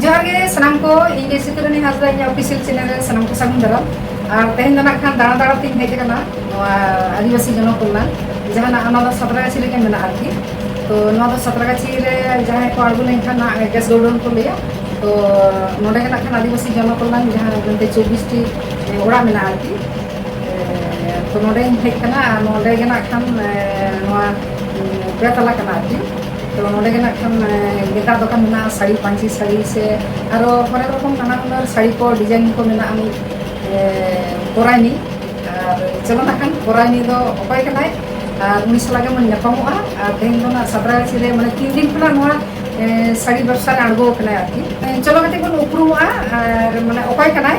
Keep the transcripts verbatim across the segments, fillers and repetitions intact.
ᱡᱚᱦᱟᱨ ᱜᱮ ᱥᱟᱱᱟᱢ ᱠᱚ, ᱤᱧ ᱜᱮ ᱥᱤᱛᱟᱹᱨᱟᱹᱱᱤ ᱦᱟᱸᱥᱫᱟ, ᱤᱧᱟᱹᱜ official channel ᱨᱮ ᱥᱟᱱᱟᱢ ᱠᱚ ᱥᱟᱹᱜᱩᱱ ᱫᱟᱨᱟᱢ᱾ ᱟᱨ ᱛᱮᱦᱮᱧ ᱫᱚ ᱱᱟᱜ ᱠᱷᱟᱱ ᱫᱟᱬᱟ ᱫᱟᱬᱟ ᱛᱤᱧ ᱦᱮᱡ ᱟᱠᱟᱱᱟ ᱱᱚᱣᱟ ᱟᱹᱫᱤᱵᱟᱹᱥᱤ ᱡᱚᱱᱚ ᱠᱚᱞᱭᱟᱱ, ᱡᱟᱦᱟᱸ ᱱᱟᱜ ᱚᱱᱟ ᱫᱚ ᱥᱟᱸᱛᱨᱟᱜᱟᱪᱷᱤ ᱨᱮᱜᱮ ᱢᱮᱱᱟᱜᱼᱟ ᱟᱨᱠᱤ᱾ ᱛᱚ ᱱᱚᱣᱟ ᱫᱚ ᱥᱟᱸᱛᱨᱟᱜᱟᱪᱷᱤ ᱨᱮ ᱡᱟᱦᱟᱸᱭ ᱠᱚ ᱟᱬᱜᱚ ᱞᱮᱱᱠᱷᱟᱱ ᱱᱟᱜ ᱜᱮᱥ ᱜᱳᱰᱟᱣᱩᱱ ᱠᱚ ᱞᱟᱹᱭᱟ᱾ ᱛᱚ ᱱᱚᱰᱮ ᱜᱮ ᱱᱟᱜ ᱠᱷᱟᱱ ᱟᱹᱫᱤᱵᱟᱹᱥᱤ ᱡᱚᱱᱚ ᱠᱚᱞᱭᱟᱱ ᱡᱟᱦᱟᱸ ᱢᱮᱱᱛᱮ ᱪᱚᱵᱵᱤᱥ ᱴᱤ ᱚᱲᱟᱜ ᱢᱮᱱᱟᱜᱼᱟ ᱟᱨᱠᱤ᱾ ᱛᱚ ᱱᱚᱰᱮᱧ ᱦᱮᱡ ᱟᱠᱟᱱᱟ ᱟᱨ ᱱᱚᱰᱮ ᱜᱮ ᱱᱟᱜ ᱠᱷᱟᱱ ᱱᱚᱣᱟ ᱯᱮ ᱛᱟᱞᱟ ᱠᱟᱱᱟ ᱟᱨᱠᱤ᱾ ᱛᱚ ᱱᱚᱰᱮ ᱜᱮ ᱱᱟᱜ ᱠᱷᱟᱱ ᱜᱮᱸᱫᱟᱜ ᱫᱚᱠᱟᱱ ᱢᱮᱱᱟᱜᱼᱟ, ᱥᱟᱹᱲᱤ, ᱯᱟᱹᱧᱪᱤ ᱥᱟᱹᱲᱤ ᱥᱮ ᱟᱨᱚ ᱚᱱᱮᱠ ᱨᱚᱠᱚᱢ ᱱᱟᱱᱟ ᱦᱩᱱᱟᱹᱨ ᱥᱟᱹᱲᱤ ᱠᱚ design ᱠᱚ ᱢᱮᱱᱟᱜᱼᱟ᱾ ᱢᱤᱫ ᱯᱚᱨᱟᱭᱱᱤ, ᱟᱨ ᱪᱚᱞᱚ ᱱᱟᱜ ᱠᱷᱟᱱ ᱯᱚᱨᱟᱭᱱᱤ ᱫᱚ ᱚᱠᱚᱭ ᱠᱟᱱᱟᱭ ᱟᱨ ᱩᱱᱤ ᱥᱟᱞᱟᱜ ᱜᱮᱵᱚᱱ ᱧᱟᱯᱟᱢᱚᱜᱼᱟ᱾ ᱟᱨ ᱛᱮᱦᱮᱧ ᱫᱚ ᱱᱟᱜ ᱥᱟᱸᱛᱨᱟᱜᱟᱪᱷᱤ ᱨᱮ ᱢᱟᱱᱮ ᱛᱤᱱ ᱫᱤᱱ ᱠᱷᱚᱱᱟᱜ ᱱᱚᱣᱟ ᱥᱟᱹᱲᱤ ᱵᱮᱵᱽᱥᱟ ᱨᱮ ᱟᱬᱜᱚ ᱟᱠᱟᱱᱟᱭ ᱟᱨᱠᱤ᱾ ᱪᱚᱞᱚ ᱠᱟᱛᱮ ᱵᱚᱱ ᱩᱯᱨᱩᱢᱚᱜᱼᱟ ᱟᱨ ᱢᱟᱱᱮ ᱚᱠᱚᱭ ᱠᱟᱱᱟᱭ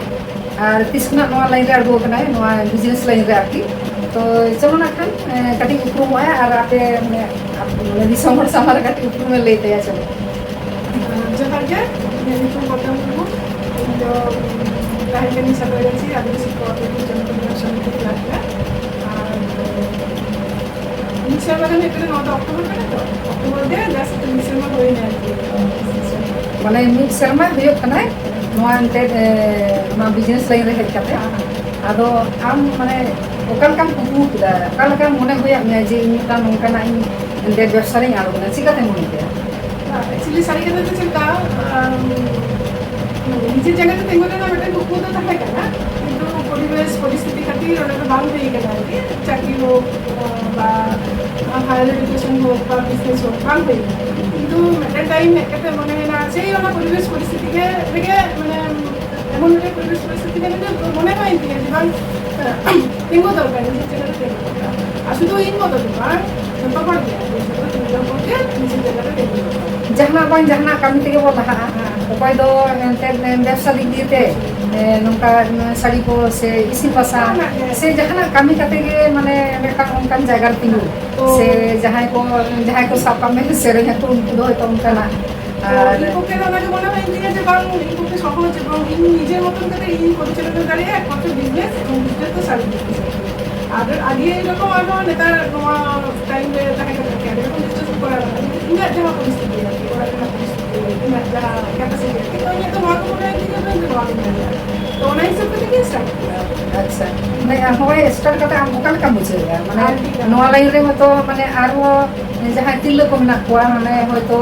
ᱟᱨ ᱛᱤᱥ ᱠᱷᱚᱱᱟᱜ ᱱᱚᱣᱟ line ᱨᱮ ᱟᱬᱜᱚ ᱟᱠᱟᱱᱟᱭ, ᱱᱚᱣᱟ business line ᱨᱮ ᱟᱨᱠᱤ᱾ ᱛᱚ ᱪᱚᱞᱚ ᱱᱟᱜ ᱠᱷᱟᱱ ᱠᱟᱹᱴᱤᱡ ᱩᱯᱨᱩᱢᱚᱜᱼᱟᱭ ᱟᱨ ᱟᱯᱮ ᱢᱟᱱᱮ ᱟᱯ- ᱢᱟᱱᱮ ᱫᱤᱥᱚᱢ ᱦᱚᱲ ᱥᱟᱢᱟᱝ ᱨᱮ ᱠᱟᱹᱴᱤᱡ ᱩᱯᱨᱩᱢᱮ ᱞᱟᱹᱭ ᱛᱟᱭᱟ᱾ ᱪᱚᱞᱚ᱾ ᱡᱚᱦᱟᱨ ᱜᱮ, ᱤᱧᱟᱹᱜ ᱧᱩᱛᱩᱢ ᱯᱚᱫᱢᱟ ᱢᱩᱨᱢᱩ᱾ ᱤᱧ ᱫᱚ ᱛᱟᱦᱮᱸ ᱠᱟᱹᱱᱟᱹᱧ ᱥᱟᱸᱛᱨᱟᱜᱟᱪᱷᱤ ᱟᱹᱫᱤᱵᱟᱹᱥᱤ ᱠᱚ ᱡᱚᱱᱚ ᱠᱚᱞᱭᱟᱱ ᱥᱚᱢᱤᱛᱤ ᱠᱞᱟᱵᱽ ᱨᱮ᱾ ᱟᱨ ᱢᱤᱫ ᱥᱮᱨᱢᱟ ᱜᱟᱱ ᱦᱩᱭᱩᱜ ᱠᱟᱱᱟ, ᱱᱚᱣᱟ ᱫᱚ ᱚᱠᱴᱳᱵᱚᱨ ᱠᱟᱱᱟ ᱛᱚ, ᱚᱠᱴᱳᱵᱚᱨ ᱜᱮ just ᱢᱤᱫ ᱥᱮᱨᱢᱟ ᱦᱩᱭᱱᱟ ᱟᱨᱠᱤ᱾ ᱢᱟᱱᱮ ᱢᱤᱫ ᱥᱮᱨᱢᱟ ᱦᱩᱭᱩᱜ ᱠᱟᱱᱟᱭ ᱱᱚᱣᱟ ᱮᱱᱛᱮᱫ, ᱮ, ᱱᱚᱣᱟ business line ᱨᱮ ᱦᱮᱡ ᱠᱟᱛᱮ᱾ ᱟᱫᱚ ᱟᱢ ᱢᱟᱱᱮ ᱚᱠᱟ ᱞᱮᱠᱟᱢ ᱠᱩᱠᱢᱩ ᱠᱮᱫᱟ, ᱚᱠᱟ ᱞᱮᱠᱟᱢ ᱢᱚᱱᱮ ᱦᱩᱭᱟᱫ ᱢᱮᱭᱟ ᱡᱮ ᱤᱧ ᱢᱤᱫᱴᱟᱝ ᱱᱚᱝᱠᱟᱱᱟᱜ ᱤᱧ ᱮᱱᱛᱮᱫ ᱵᱮᱵᱽᱥᱟ ᱨᱤᱧ ᱟᱬᱜᱚᱱᱟ, ᱪᱤᱠᱟᱹᱛᱮᱢ ᱢᱚᱱᱮ ᱠᱮᱫᱟ? Actually ᱥᱟᱹᱨᱤ ᱠᱟᱛᱷᱟ ᱫᱚ ᱪᱮᱫ ᱞᱮᱠᱟ, ᱟᱢ, ᱢᱟᱱᱮ ᱱᱤᱡᱮᱨ ᱡᱟᱸᱜᱟ ᱛᱮ ᱛᱤᱸᱜᱩ ᱨᱮᱱᱟᱜ ᱢᱤᱫᱴᱮᱱ ᱠᱩᱠᱢᱩ ᱫᱚ ᱛᱟᱦᱮᱸ ᱠᱟᱱᱟ, ᱠᱤᱱᱛᱩ ᱯᱚᱨᱤᱵᱮᱥ ᱯᱚᱨᱤᱥᱛᱷᱤᱛᱤ ᱠᱷᱟᱹᱛᱤᱨ ᱚᱸᱰᱮ ᱫᱚ ᱵᱟᱝ ᱦᱩᱭ ᱠᱟᱱᱟ ᱟᱨᱠᱤ᱾ ᱪᱟᱹᱠᱨᱤ ᱦᱳᱠ, ᱟᱸ, ᱵᱟ higher education ᱦᱳᱠ, ᱵᱟ business ᱦᱳᱠ, ᱵᱟᱝ ᱦᱩᱭ ᱠᱟᱱᱟ᱾ ᱠᱤᱱᱛᱩ ᱢᱤᱫᱴᱮᱱ time ᱦᱮᱡ ᱠᱟᱛᱮ ᱢᱚᱱᱮ ᱦᱩᱭᱱᱟ, ᱥᱮᱭ ᱚᱱᱟ ᱯᱚᱨᱤᱵᱮᱥ ᱯᱚᱨᱤᱥᱛᱷᱤᱛᱤ ᱜᱮ ᱨᱮᱜᱮ, ᱢᱟᱱᱮ, ᱮᱢᱚᱱ ᱢᱤᱫᱴᱮᱱ ᱯᱚᱨᱤᱵᱮᱥ ᱯᱚᱨᱤᱥᱛᱷᱤᱛᱤ ᱠᱟᱱᱟ ᱡᱮ ᱢᱚᱱᱮ ᱦᱩᱭᱮᱱ ᱛᱤᱧᱟ ᱡᱮ ᱵᱟᱝ, ᱛᱤᱸᱜᱩ ᱫᱚᱨᱠᱟᱨ, ᱱᱤᱡᱮᱨ ᱡᱟᱸᱜᱟ ᱨᱮ ᱛᱤᱸᱜᱩ ᱫᱚᱨᱠᱟᱨ᱾ ᱟᱨ ᱥᱩᱫᱷᱩ ᱤᱧ ᱢᱚᱛᱚ ᱫᱚ ᱵᱟᱝ, ᱡᱚᱛᱚ ᱦᱚᱲ ᱜᱮ, ᱡᱚᱛᱚ ᱛᱤᱨᱞᱟᱹ ᱦᱚᱯᱚᱱ ᱜᱮ ᱱᱤᱡᱮᱨ ᱡᱟᱸᱜᱟ ᱨᱮ ᱛᱤᱸᱜᱩ ᱫᱚᱨᱠᱟᱨ᱾ ᱡᱟᱦᱟᱱᱟᱜ ᱵᱟᱝ ᱡᱟᱦᱟᱱᱟᱜ ᱠᱟᱹᱢᱤ ᱛᱮᱜᱮ ᱵᱚ ᱞᱟᱦᱟᱜᱼᱟ᱾ ᱦᱮᱸ᱾ ᱚᱠᱚᱭ ᱫᱚ ᱮᱱᱛᱮᱫ ᱵᱮᱵᱽᱥᱟ ᱫᱤᱠ ᱫᱤᱭᱮ ᱛᱮ, ᱮ, ᱱᱚᱝᱠᱟ ᱥᱟᱹᱲᱤ ᱠᱚ ᱥᱮ ᱤᱥᱤᱱ ᱵᱟᱥᱟᱝ ᱡᱟᱦᱟᱱᱟᱜ ᱜᱮ᱾ ᱥᱮ ᱡᱟᱦᱟᱱᱟᱜ ᱠᱟᱹᱢᱤ ᱠᱟᱛᱮ ᱜᱮ ᱢᱟᱱᱮ ᱢᱤᱫᱴᱟᱝ ᱚᱱᱠᱟᱱ ᱡᱟᱭᱜᱟ ᱨᱮ ᱛᱤᱸᱜᱩ᱾ ᱛᱚ ᱥᱮ ᱡᱟᱦᱟᱸᱭ ᱠᱚ, ᱡᱟᱦᱟᱸᱭ ᱠᱚ ᱥᱟᱵ ᱠᱟᱜ ᱢᱮ ᱥᱮᱨᱮᱧ ᱟᱠᱚ, ᱩᱱᱠᱩ ᱫᱚ ᱦᱚᱭᱛᱳ ᱚᱱᱠᱟᱱᱟᱜ᱾ ᱛᱚ ᱟᱨ ᱤᱧ ᱯᱚᱠᱠᱷᱮ ᱫᱚ ᱚᱱᱟ ᱜᱮ ᱢᱚᱱᱮ ᱦᱩᱭᱮᱱ ᱛᱤᱧᱟ ᱡᱮ ᱵᱟᱝ, ᱤᱧ ᱯᱚᱠᱠᱷᱮ ᱥᱚᱦᱚᱡᱽ ᱮᱵᱚᱝ ᱤᱧ ᱱᱤᱡᱮᱨ ᱢᱚᱛᱚᱱ ᱠᱟᱛᱮ ᱤᱧ ᱯᱚᱨᱤᱪᱟᱞᱚᱱᱟ ᱫᱟᱲᱮᱭᱟᱜᱼᱟ ᱮᱠᱢᱟᱛᱨᱚ business, ᱮᱵᱚᱝ business ᱫᱚ ᱥᱟᱹᱲᱤ business᱾ ᱟᱨ ᱟᱹᱰᱤ ᱨᱚᱠᱚᱢ ᱟᱨᱦᱚᱸ ᱱᱮᱛᱟᱨ ᱱᱚᱣᱟ time ᱨᱮ ᱛᱟᱦᱮᱸ ᱠᱟᱱᱟ ᱟᱨᱠᱤ, ᱟᱹᱰᱤ ᱨᱚᱠᱚᱢ business ᱠᱚ ᱠᱚᱨᱟᱣ ᱠᱟᱱᱟ, ᱠᱤᱱᱛᱩ ᱤᱧᱟᱹᱜ ᱡᱟᱦᱟᱸ ᱯᱚᱨᱤᱥᱛᱷᱤᱛᱤ ᱟᱨᱠᱤ, ᱚᱲᱟᱜ ᱨᱮᱱᱟᱜ ᱯᱚᱨᱤᱥᱛᱷᱤᱛᱤ, ᱤᱧᱟᱹᱜ ᱡᱟᱦᱟᱸ capacity ᱨᱮ᱾ ᱛᱚ, ᱤᱧᱟᱹᱜ ᱫᱚ ᱱᱚᱣᱟ ᱠᱚ ᱢᱚᱱᱮ ᱦᱩᱭᱩᱜ ᱛᱤᱧᱟᱹ, ᱤᱧ ᱫᱚ ᱱᱚᱣᱟ ᱜᱤᱧ ᱫᱟᱲᱮᱭᱟᱜᱼᱟ᱾ ᱛᱚ, ᱚᱱᱟ ᱦᱤᱥᱟᱹᱵ ᱠᱟᱛᱮ ᱜᱮ start ᱠᱮᱫᱟ᱾ ᱟᱪᱪᱷᱟ, ᱢᱟᱱᱮ, ᱦᱚᱸᱜᱼᱚᱭ start ᱠᱟᱛᱮ ᱟᱢ ᱚᱠᱟ ᱞᱮᱠᱟᱢ ᱵᱩᱡᱷᱟᱹᱣᱮᱫᱼᱟ? ᱢᱟᱱᱮ, ᱟᱹᱰᱤ ᱜᱟᱱ᱾ ᱱᱚᱣᱟ line ᱨᱮ ᱦᱚᱭᱛᱳ, ᱢᱟᱱᱮ, ᱟᱨᱦᱚᱸ ᱡᱟᱦᱟᱸᱭ ᱛᱤᱨᱞᱟᱹ ᱠᱚ ᱢᱮᱱᱟᱜ ᱠᱚᱣᱟ, ᱢᱟᱱᱮ, ᱦᱚᱭᱛᱳ,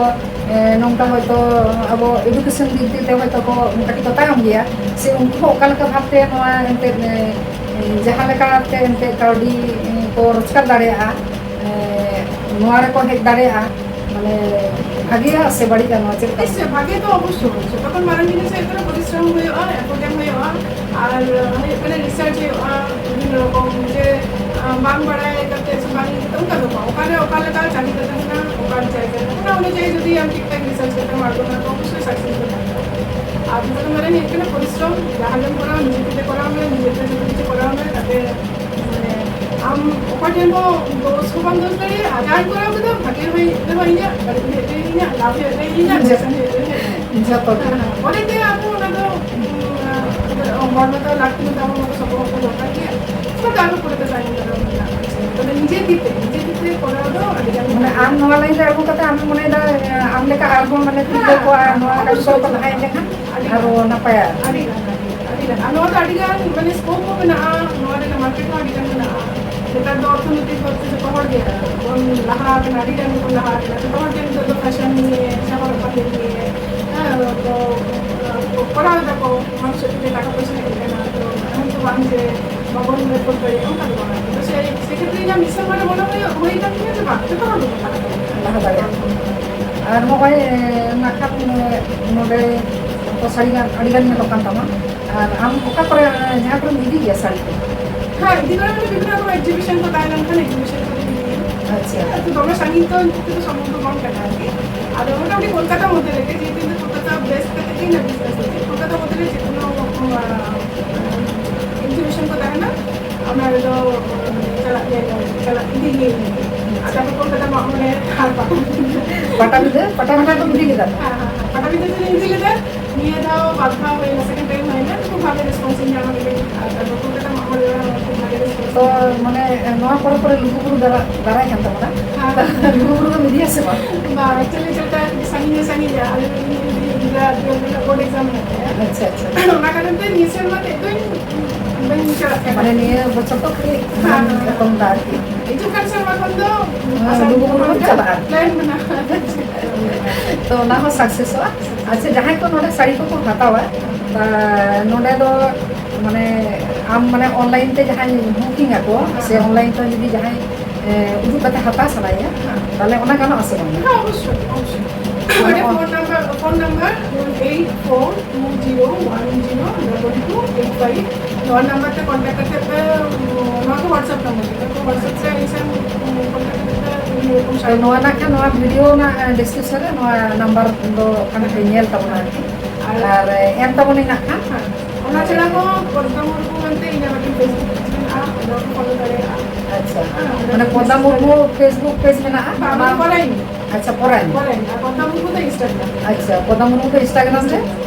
ᱮ, ᱱᱚᱝᱠᱟ ᱦᱚᱭᱛᱳ ᱟᱵᱚ education ᱫᱤᱠ ᱫᱤᱭᱮ ᱛᱮ ᱦᱚᱭᱛᱳ ᱠᱚ ᱠᱟᱹᱴᱤᱡ ᱠᱚ ᱛᱟᱭᱚᱢ ᱜᱮᱭᱟ, ᱥᱮ ᱩᱱᱠᱩ ᱦᱚᱸ ᱚᱠᱟ ᱞᱮᱠᱟ ᱵᱷᱟᱵᱽᱛᱮ ᱱᱚᱣᱟ ᱮᱱᱛᱮᱫ, ᱮ, ᱡᱟᱦᱟᱸ ᱞᱮᱠᱟᱛᱮ ᱮᱱᱛᱮᱫ ᱠᱟᱹᱣᱰᱤ, ᱮ, ᱠᱚ ᱨᱳᱡᱽᱜᱟᱨ ᱫᱟᱲᱮᱭᱟᱜᱼᱟ, ᱮ, ᱱᱚᱣᱟ ᱨᱮᱠᱚ ᱦᱮᱡ ᱫᱟᱲᱮᱭᱟᱜᱼᱟ, ᱢᱟᱱᱮ, ᱵᱷᱟᱜᱮᱭᱟ ᱥᱮ ᱵᱟᱹᱲᱤᱡᱼᱟ, ᱱᱚᱣᱟ ᱪᱮᱫ ᱞᱮᱠᱟ? ᱱᱤᱥᱪᱚᱭ, ᱵᱷᱟᱜᱮ ᱛᱚ ᱚᱵᱚᱥᱥᱳᱭ᱾ ᱡᱚᱛᱚ ᱠᱷᱚᱱ ᱢᱟᱨᱟᱝ ᱡᱤᱱᱤᱥ ᱦᱩᱭᱩᱜ ᱠᱟᱱᱟ ᱯᱚᱨᱤᱥᱨᱚᱢ ᱦᱩᱭᱩᱜᱼᱟ, effort ᱮᱢ ᱦᱩᱭᱩᱜᱼᱟ, ᱟᱨ ᱦᱩᱭᱩᱜ ᱠᱟᱱᱟ research ᱦᱩᱭᱩᱜᱼᱟ, ᱵᱤᱵᱷᱤᱱᱱᱚ ᱨᱚᱠᱚᱢ ᱡᱮ, ᱟᱸ, ᱵᱟᱝ ᱵᱟᱲᱟᱭ ᱠᱟᱛᱮ ᱥᱮ ᱵᱟᱝ ᱤᱭᱟᱹ ᱠᱟᱛᱮ ᱚᱱᱠᱟ ᱫᱚ ᱵᱟᱝ, ᱚᱠᱟᱨᱮ ᱚᱠᱟ ᱞᱮᱠᱟ ᱪᱟᱹᱦᱤᱫᱟ ᱛᱟᱦᱮᱱᱟ, ᱚᱠᱟ ᱡᱟᱭᱜᱟ ᱨᱮ, ᱚᱱᱟ ᱚᱱᱩᱡᱟᱭᱤ ᱡᱩᱫᱤ ᱟᱢ ᱴᱷᱤᱠ ᱴᱷᱟᱠ research ᱠᱟᱛᱮᱢ ᱟᱬᱜᱚᱱᱟ, ᱛᱚ ᱚᱵᱚᱥᱥᱳᱭ success ᱫᱚ ᱛᱟᱦᱮᱱᱟ᱾ ᱟᱨ ᱡᱚᱛᱚ ᱠᱷᱚᱱ ᱢᱟᱨᱟᱝ ᱦᱩᱭᱩᱜ ᱠᱟᱱᱟ ᱯᱚᱨᱤᱥᱨᱚᱢ, ᱡᱟᱦᱟᱸ ᱜᱮᱢ ᱠᱚᱨᱟᱣᱟ, ᱱᱤᱡᱮ ᱛᱮ ᱠᱚᱨᱟᱣ ᱢᱮ, ᱱᱤᱡᱮ ᱛᱮ ᱡᱚᱛᱚ ᱠᱤᱪᱷᱩ ᱠᱚᱨᱟᱣ ᱢᱮ, ᱛᱟᱛᱮ ᱢᱟᱱᱮ, ᱟᱢ ᱚᱠᱚᱭ ᱴᱷᱮᱱ ᱦᱚᱸ ᱫᱳᱥ ᱦᱚᱸ ᱵᱟᱢ ᱫᱳᱥ ᱫᱟᱲᱮᱭᱟᱜᱼᱟ᱾ ᱡᱟᱦᱟᱸᱧ ᱠᱚᱨᱟᱣ ᱠᱮᱫᱟ, ᱵᱷᱟᱜᱮ ᱦᱩᱭ ᱦᱮᱡ ᱞᱮᱱᱟ ᱤᱧᱟᱹᱜ, ᱵᱟᱹᱲᱤᱡ ᱦᱩᱭ ᱦᱮᱡ ᱞᱮᱱᱟ ᱤᱧᱟᱹᱜ, ᱞᱟᱵᱷ ᱦᱩᱭ ᱦᱮᱡ ᱞᱮᱱᱟ ᱤᱧᱟᱹᱜ, ᱡᱚᱛᱚ᱾ ᱞᱚᱥᱟᱱ ᱦᱩᱭ ᱦᱮᱡ ᱞᱮᱱᱟ᱾ ᱡᱚᱛᱚ᱾ ᱦᱮᱸ, ᱦᱮᱸ᱾ ᱚᱸᱰᱮ ᱜᱮ ᱟᱵᱚ ᱚᱱᱟ ᱫᱚ, ᱩᱸ, ᱦᱚᱲᱢᱚ ᱫᱚ ᱞᱟᱹᱠᱛᱤ ᱢᱮᱱᱟᱜ ᱛᱟᱵᱚᱱᱟ, ᱥᱚᱯᱚᱦᱚᱫ ᱫᱚ ᱫᱚᱨᱠᱟᱨ ᱜᱮᱭᱟ᱾ ᱛᱚᱵᱮ ᱟᱨᱚ ᱯᱚᱨᱮ ᱛᱮ ᱛᱟᱭᱚᱢ ᱫᱟᱨᱟᱢ ᱨᱮᱱᱟᱜ᱾ ᱛᱚᱵᱮ ᱱᱤᱡᱮ ᱛᱤ ᱛᱮ, ᱱᱤᱡᱮ ᱛᱤ ᱛᱮ ᱠᱚᱨᱟᱣ ᱫᱚ ᱟᱹᱰᱤ ᱜᱟᱱ ᱢᱟᱱᱮ ᱟᱢ ᱱᱚᱣᱟ line ᱨᱮ ᱟᱹᱜᱩ ᱠᱟᱛᱮ ᱟᱢ ᱢᱚᱱᱮᱭᱮᱫᱟ, ᱟᱢ ᱞᱮᱠᱟ ᱟᱨᱦᱚᱸ ᱢᱟᱱᱮ ᱛᱤᱨᱞᱟᱹ ᱠᱚᱣᱟᱜ ᱱᱚᱣᱟ ᱠᱟᱹᱢᱤ ᱠᱚ ᱞᱟᱦᱟ ᱤᱫᱤ ᱞᱮᱠᱷᱟᱱ ᱟᱹᱰᱤ ᱟᱨᱚ ᱜᱟᱱ, ᱱᱟᱯᱟᱭᱟ᱾ ᱟᱹᱰᱤ ᱜᱟᱱ, ᱟᱹᱰᱤ ᱜᱟᱱ, ᱟᱹᱰᱤ ᱜᱟᱱ᱾ ᱟᱨ ᱱᱚᱣᱟ ᱫᱚ ᱟᱹᱰᱤ ᱜᱟᱱ, ᱢᱟᱱᱮ, scope ᱦᱚᱸ ᱢᱮᱱᱟᱜᱼᱟ, ᱱᱚᱣᱟ ᱨᱮᱱᱟᱜ market ᱦᱚᱸ ᱟᱹᱰᱤ ᱜᱟᱱ ᱢᱮᱱᱟᱜᱼᱟ᱾ ᱱᱮᱛᱟᱨ ᱫᱚ ᱚᱨᱛᱷᱚᱱᱳᱭᱛᱤᱠ ᱵᱷᱟᱵᱽ ᱛᱮ ᱡᱚᱛᱚ ᱦᱚᱲ ᱜᱮ ᱵᱚᱱ ᱞᱟᱦᱟ ᱟᱠᱟᱱᱟ, ᱟᱹᱰᱤ ᱜᱟᱱ ᱜᱮᱵᱚᱱ ᱞᱟᱦᱟ ᱟᱠᱟᱱᱟ᱾ ᱡᱚᱛᱚ ᱦᱚᱲ ᱜᱮ ᱱᱤᱛᱚᱜ ᱫᱚ fashion ᱱᱤᱭᱮ, ᱥᱮ ᱦᱚᱨᱚᱜ ᱵᱟᱸᱫᱮ ᱱᱤᱭᱮ, ᱦᱮᱸ, ᱠᱚ, ᱠᱚ ᱠᱚᱨᱟᱣ ᱮᱫᱟ ᱠᱚ, ᱚᱱᱟ ᱥᱮᱫ ᱛᱮᱜᱮ ᱴᱟᱠᱟ ᱯᱚᱭᱥᱟ ᱦᱮᱡ ᱟᱠᱟᱱᱟ᱾ ᱛᱚ, ᱮᱢᱚᱱ ᱫᱚ ᱵᱟᱝ ᱡᱮ ᱵᱟᱵᱚᱱ ᱨᱮᱠᱚᱨᱰ ᱫᱟᱲᱮᱭᱟᱜᱼᱟ, ᱚᱱᱠᱟ ᱫᱚ ᱵᱟᱝ᱾ ᱛᱚ, ᱥᱮ, ᱥᱮᱠᱷᱮᱛᱨᱮ ᱤᱧᱟᱹᱜ ᱢᱤᱫ ᱥᱮᱨᱢᱟ ᱨᱮ ᱢᱚᱱᱮ ᱦᱩᱭᱩᱜ, ᱦᱩᱭ ᱟᱠᱟᱱ ᱛᱤᱧᱟᱹ ᱡᱮ ᱵᱟᱝ, ᱡᱚᱛᱚ ᱦᱚᱲ ᱜᱮᱵᱚᱱ ᱞᱟᱦᱟ ᱫᱟᱲᱮᱭᱟᱜᱼᱟ᱾ ᱞᱟᱦᱟ ᱫᱟᱲᱮᱭᱟᱜᱼᱟ᱾ ᱟᱨ ᱱᱚᱜᱼᱚᱭ, ᱮ, ᱱᱟᱜ ᱠᱷᱟᱱ, ᱮ, ᱱᱚᱰᱮ ᱠᱚ ᱥᱟᱹᱲᱤ ᱜᱟᱱ ᱟᱹᱰᱤ ᱜᱟᱱ ᱧᱮᱞᱚᱜ ᱠᱟᱱ ᱛᱟᱢᱟ᱾ ᱟᱨ ᱟᱢ ᱚᱠᱟ ᱠᱚᱨᱮ, ᱮ, ᱡᱟᱦᱟᱸ ᱠᱚᱨᱮᱢ ᱤᱫᱤ ᱜᱮᱭᱟ ᱥᱟᱹᱲᱤ ᱠᱚ? ᱦᱮᱸ, ᱤᱫᱤ ᱵᱟᱲᱟ ᱢᱟᱱᱮ ᱵᱤᱵᱷᱤᱱᱱᱚ ᱨᱚᱠᱚᱢ exhibition ᱠᱚ ᱛᱟᱦᱮᱸ ᱞᱮᱱᱠᱷᱟᱱ exhibition ᱠᱚᱨᱮ ᱤᱫᱤ ᱦᱩᱭᱩᱜᱼᱟ᱾ ᱟᱪᱪᱷᱟ᱾ ᱦᱮᱸ, ᱛᱚ ᱫᱚᱢᱮ ᱥᱟᱺᱜᱤᱧ ᱛᱚ ᱤᱱᱠᱟᱹ ᱛᱮᱫᱚ ᱥᱚᱢᱵᱷᱚᱵ ᱫᱚ ᱵᱟᱝ ᱠᱟᱱᱟ ᱟᱨᱠᱤ᱾ ᱟᱫᱚ ᱢᱚᱴᱟᱢᱩᱴᱤ ᱠᱳᱞᱠᱟᱛᱟ ᱢᱚᱫᱽᱫᱷᱮ ᱨᱮᱜᱮ, ᱡᱮᱦᱮᱛᱩ ᱤᱧ ᱫᱚ ᱠᱳᱞᱠᱟᱛᱟ base ᱠᱟᱛᱮ ᱜᱮ ᱤᱧᱟᱹᱜ business ᱦᱩᱭᱩᱜᱼᱟ᱾ ᱠᱳᱞᱠᱟᱛᱟ ᱢᱚᱫᱽᱫᱷᱮ ᱨᱮ ᱡᱮᱠᱳᱱᱳ, ᱟ, exhibition ᱠᱚ ᱛᱟᱦᱮᱱᱟ, ᱚᱱᱟ ᱨᱮᱫᱚ, ᱢᱟᱱᱮ, ᱪᱟᱞᱟᱜ ᱜᱮᱭᱟᱞᱮ, ᱪᱟᱞᱟᱜ ᱤᱫᱤ ᱜᱮᱭᱟᱞᱮ᱾ ᱟᱨ ᱛᱟᱨᱯᱚᱨ ᱠᱳᱞᱠᱟᱛᱟ ᱢᱟᱜ ᱢᱚᱬᱮ ᱟᱨ ᱯᱟᱛᱟ᱾ ᱯᱟᱴᱟᱵᱤᱸᱫᱷᱟᱹ, ᱯᱟᱴᱟᱵᱤᱸᱫᱷᱟᱹ ᱫᱚᱢ ᱤᱫᱤ ᱞᱮᱫᱟ? ᱦᱮᱸ, ᱦᱮᱸ, ᱦᱮᱸ, ᱯᱟᱴᱟᱵᱤᱸᱫᱷᱟᱹ ᱫᱚᱧ ᱤᱫᱤ ᱞᱮᱫᱟ᱾ ᱱᱤᱭᱟᱹ ᱫᱷᱟᱣ ᱵᱟᱨ ᱫᱷᱟᱣ ᱦᱩᱭᱱᱟ, second time ᱦᱩᱭᱱᱟ, ᱠᱷᱩᱵ ᱵᱷᱟᱜᱮ ᱨᱮᱥᱯᱚᱱᱥ ᱤᱧ ᱧᱟᱢ ᱠᱮᱫᱟ᱾ ᱟᱨ ᱛᱟᱨᱯᱚᱨ ᱠᱳᱞᱠᱟᱛᱟ ᱢᱟᱜ ᱢᱚᱬᱮ ᱨᱮᱦᱚᱸ ᱠᱷᱩᱵ ᱵᱷᱟᱜᱮ ᱨᱮᱥᱯᱚᱱᱥ᱾ ᱛᱚ, ᱢᱟᱱᱮ, ᱱᱚᱣᱟ ᱯᱚᱨᱮ ᱯᱚᱨᱮ ᱞᱩᱜᱩᱵᱩᱨᱩ ᱫᱟᱨᱟ-, ᱫᱟᱨᱟᱭ ᱠᱟᱱ ᱛᱟᱵᱚᱱᱟ᱾ ᱦᱮᱸ᱾ ᱞᱩᱜᱩᱵᱩᱨᱩ ᱫᱚᱢ ᱤᱫᱤᱭᱟ ᱥᱮ ᱵᱟᱝ? ᱵᱟᱝ, actually ᱪᱮᱫ ᱞᱮᱠᱟ ᱥᱟᱺᱜᱤᱧ ᱦᱚᱸ ᱥᱟᱺᱜᱤᱧᱟ, ᱟᱞᱮ ᱨᱮᱱ ᱜᱤᱫᱽᱨᱟᱹ ᱟᱹᱰᱤ ᱟᱸᱴ ᱵᱳᱨᱰ ᱮᱠᱡᱟᱢ ᱢᱮᱱᱟᱜ ᱛᱟᱭᱟ᱾ ᱟᱪᱪᱷᱟ, ᱟᱪᱪᱷᱟ᱾ ᱚᱱᱟ ᱠᱟᱨᱚᱱ ᱛᱮ ᱱᱤᱭᱟᱹ ᱥᱮᱨᱢᱟ ᱛᱮᱫ ᱫᱚᱧ ᱵᱟᱹᱧ ᱪᱟᱞᱟᱜ ᱠᱟᱱᱟ᱾ ᱢᱟᱱᱮ, ᱱᱤᱭᱟᱹ ᱵᱚᱪᱷᱚᱨ ᱫᱚ ᱠᱷᱟᱹᱞᱤ ᱦᱮᱸ, ᱦᱮᱸ᱾ ᱮᱛᱚᱢ ᱫᱟ ᱟᱨᱠᱤ᱾ ᱦᱤᱡᱩᱜ ᱠᱟᱱ ᱥᱮᱨᱢᱟ ᱠᱷᱚᱱ ᱫᱚ ᱦᱮᱸ, ᱟᱥᱟ ᱞᱩᱜᱩᱵᱩᱨᱩ ᱵᱚᱱ ᱠᱚᱨᱟᱣ ᱪᱟᱞᱟᱜᱼᱟ᱾ ᱯᱞᱮᱱ ᱢᱮᱱᱟᱜᱼᱟ᱾ ᱛᱚ, ᱚᱱᱟ ᱦᱚᱸ ᱥᱟᱠᱥᱮᱥᱚᱜᱼᱟ᱾ ᱟᱪᱪᱷᱟ, ᱡᱟᱦᱟᱸᱭ ᱠᱚ ᱱᱚᱰᱮ ᱥᱟᱹᱲᱤ ᱠᱚᱠᱚ ᱦᱟᱛᱟᱣᱟ, ᱛᱟ, ᱱᱚᱰᱮ ᱫᱚ ᱢᱟᱱᱮ ᱟᱢ ᱢᱟᱱᱮ ᱚᱱᱞᱟᱭᱤᱱ ᱛᱮ ᱡᱟᱦᱟᱸᱭ ᱵᱩᱠᱤᱝ ᱟᱠᱚ ᱥᱮ ᱦᱮᱸ᱾ ᱚᱱᱞᱟᱭᱤᱱ ᱛᱮ ᱡᱩᱫᱤ ᱡᱟᱦᱟᱸᱭ, ᱮ, ᱩᱫᱩᱜ ᱠᱟᱛᱮ ᱦᱟᱛᱟᱣ ᱥᱟᱱᱟᱭᱮᱭᱟ, ᱦᱮᱸ᱾ ᱛᱟᱦᱞᱮ ᱚᱱᱟ ᱜᱟᱱᱚᱜ ᱟᱥᱮ ᱵᱟᱝ? ᱦᱮᱸ, ᱚᱵᱚᱥᱥᱳᱭ, ᱚᱵᱚᱥᱥᱳᱭ᱾ ᱢᱟᱱᱮ ᱱᱚᱰᱮ ᱚᱱ- phone number, phone number eight four two zero one zero double two eight five, ᱱᱚᱣᱟ ᱱᱟᱢᱵᱟᱨ ᱛᱮ ᱠᱚᱱᱴᱟᱠᱴ ᱠᱟᱛᱮ ᱯᱮ, ᱱᱚᱣᱟ ᱜᱮ WhatsApp ᱱᱟᱢᱵᱟᱨ ᱠᱟᱱᱟ, ᱛᱚ WhatsApp ᱨᱮ ᱤᱧ ᱥᱟᱶ ᱠᱚᱱᱴᱟᱠᱴ ᱠᱟᱛᱮ ᱯᱮ ᱱᱤᱭᱟᱹ ᱨᱚᱠᱚᱢ ᱛᱚ ᱥᱟᱲᱤ ᱱᱚᱣᱟ ᱱᱟᱜ ᱠᱷᱟᱱ ᱱᱚᱣᱟ ᱵᱷᱤᱰᱤᱭᱳ ᱨᱮᱱᱟᱜ, ᱮ, ᱰᱤᱥᱠᱨᱤᱯᱥᱚᱱ ᱨᱮ ᱱᱚᱣᱟ ᱱᱟᱢᱵᱟᱨ ᱫᱚ ᱠᱷᱟᱱ ᱯᱮ ᱧᱮᱞ ᱛᱟᱵᱚᱱᱟ ᱟᱨᱠᱤ᱾ ᱟᱨ ᱟᱨ, ᱮ, ᱮᱢ ᱛᱟᱵᱚᱱᱟᱹᱧ ᱱᱟᱜ ᱠᱷᱟᱱ᱾ ᱦᱮᱸ, ᱚᱱᱟ ᱪᱷᱟᱲᱟ ᱦᱚᱸ ᱯᱚᱫᱢᱟ ᱢᱩᱨᱢᱩ ᱢᱮᱱᱛᱮ ᱤᱧᱟᱹᱜ ᱢᱤᱫᱴᱮᱱ Facebook page ᱢᱮᱱᱟᱜᱼᱟ, ᱚᱸᱰᱮ ᱦᱚᱸᱯᱮ ᱯᱷᱚᱞᱳ ᱫᱟᱲᱮᱭᱟᱜᱼᱟ᱾ ᱟᱪᱪᱷᱟ, ᱦᱮᱸ, ᱚᱸᱰᱮ ᱢᱟᱱᱮ ᱯᱚᱫᱢᱟ ᱢᱩᱨᱢᱩ Facebook page ᱢᱮᱱᱟᱜᱼᱟ? ᱵᱟᱝ, ᱚᱱᱟ ᱚᱱᱟ ᱯᱚᱨᱮᱧ᱾ ᱟᱪᱪᱷᱟ, ᱯᱚᱨᱮᱧ᱾ ᱯᱚᱨᱮᱧ, ᱟᱨ ᱯᱚᱫᱢᱟ ᱢᱩᱨᱢᱩ ᱫᱚ Instagram᱾ ᱟᱪᱪᱷᱟ, ᱯᱚᱫᱢᱟ ᱢᱩᱨᱢᱩ ᱫᱚ Instagram ᱨᱮ,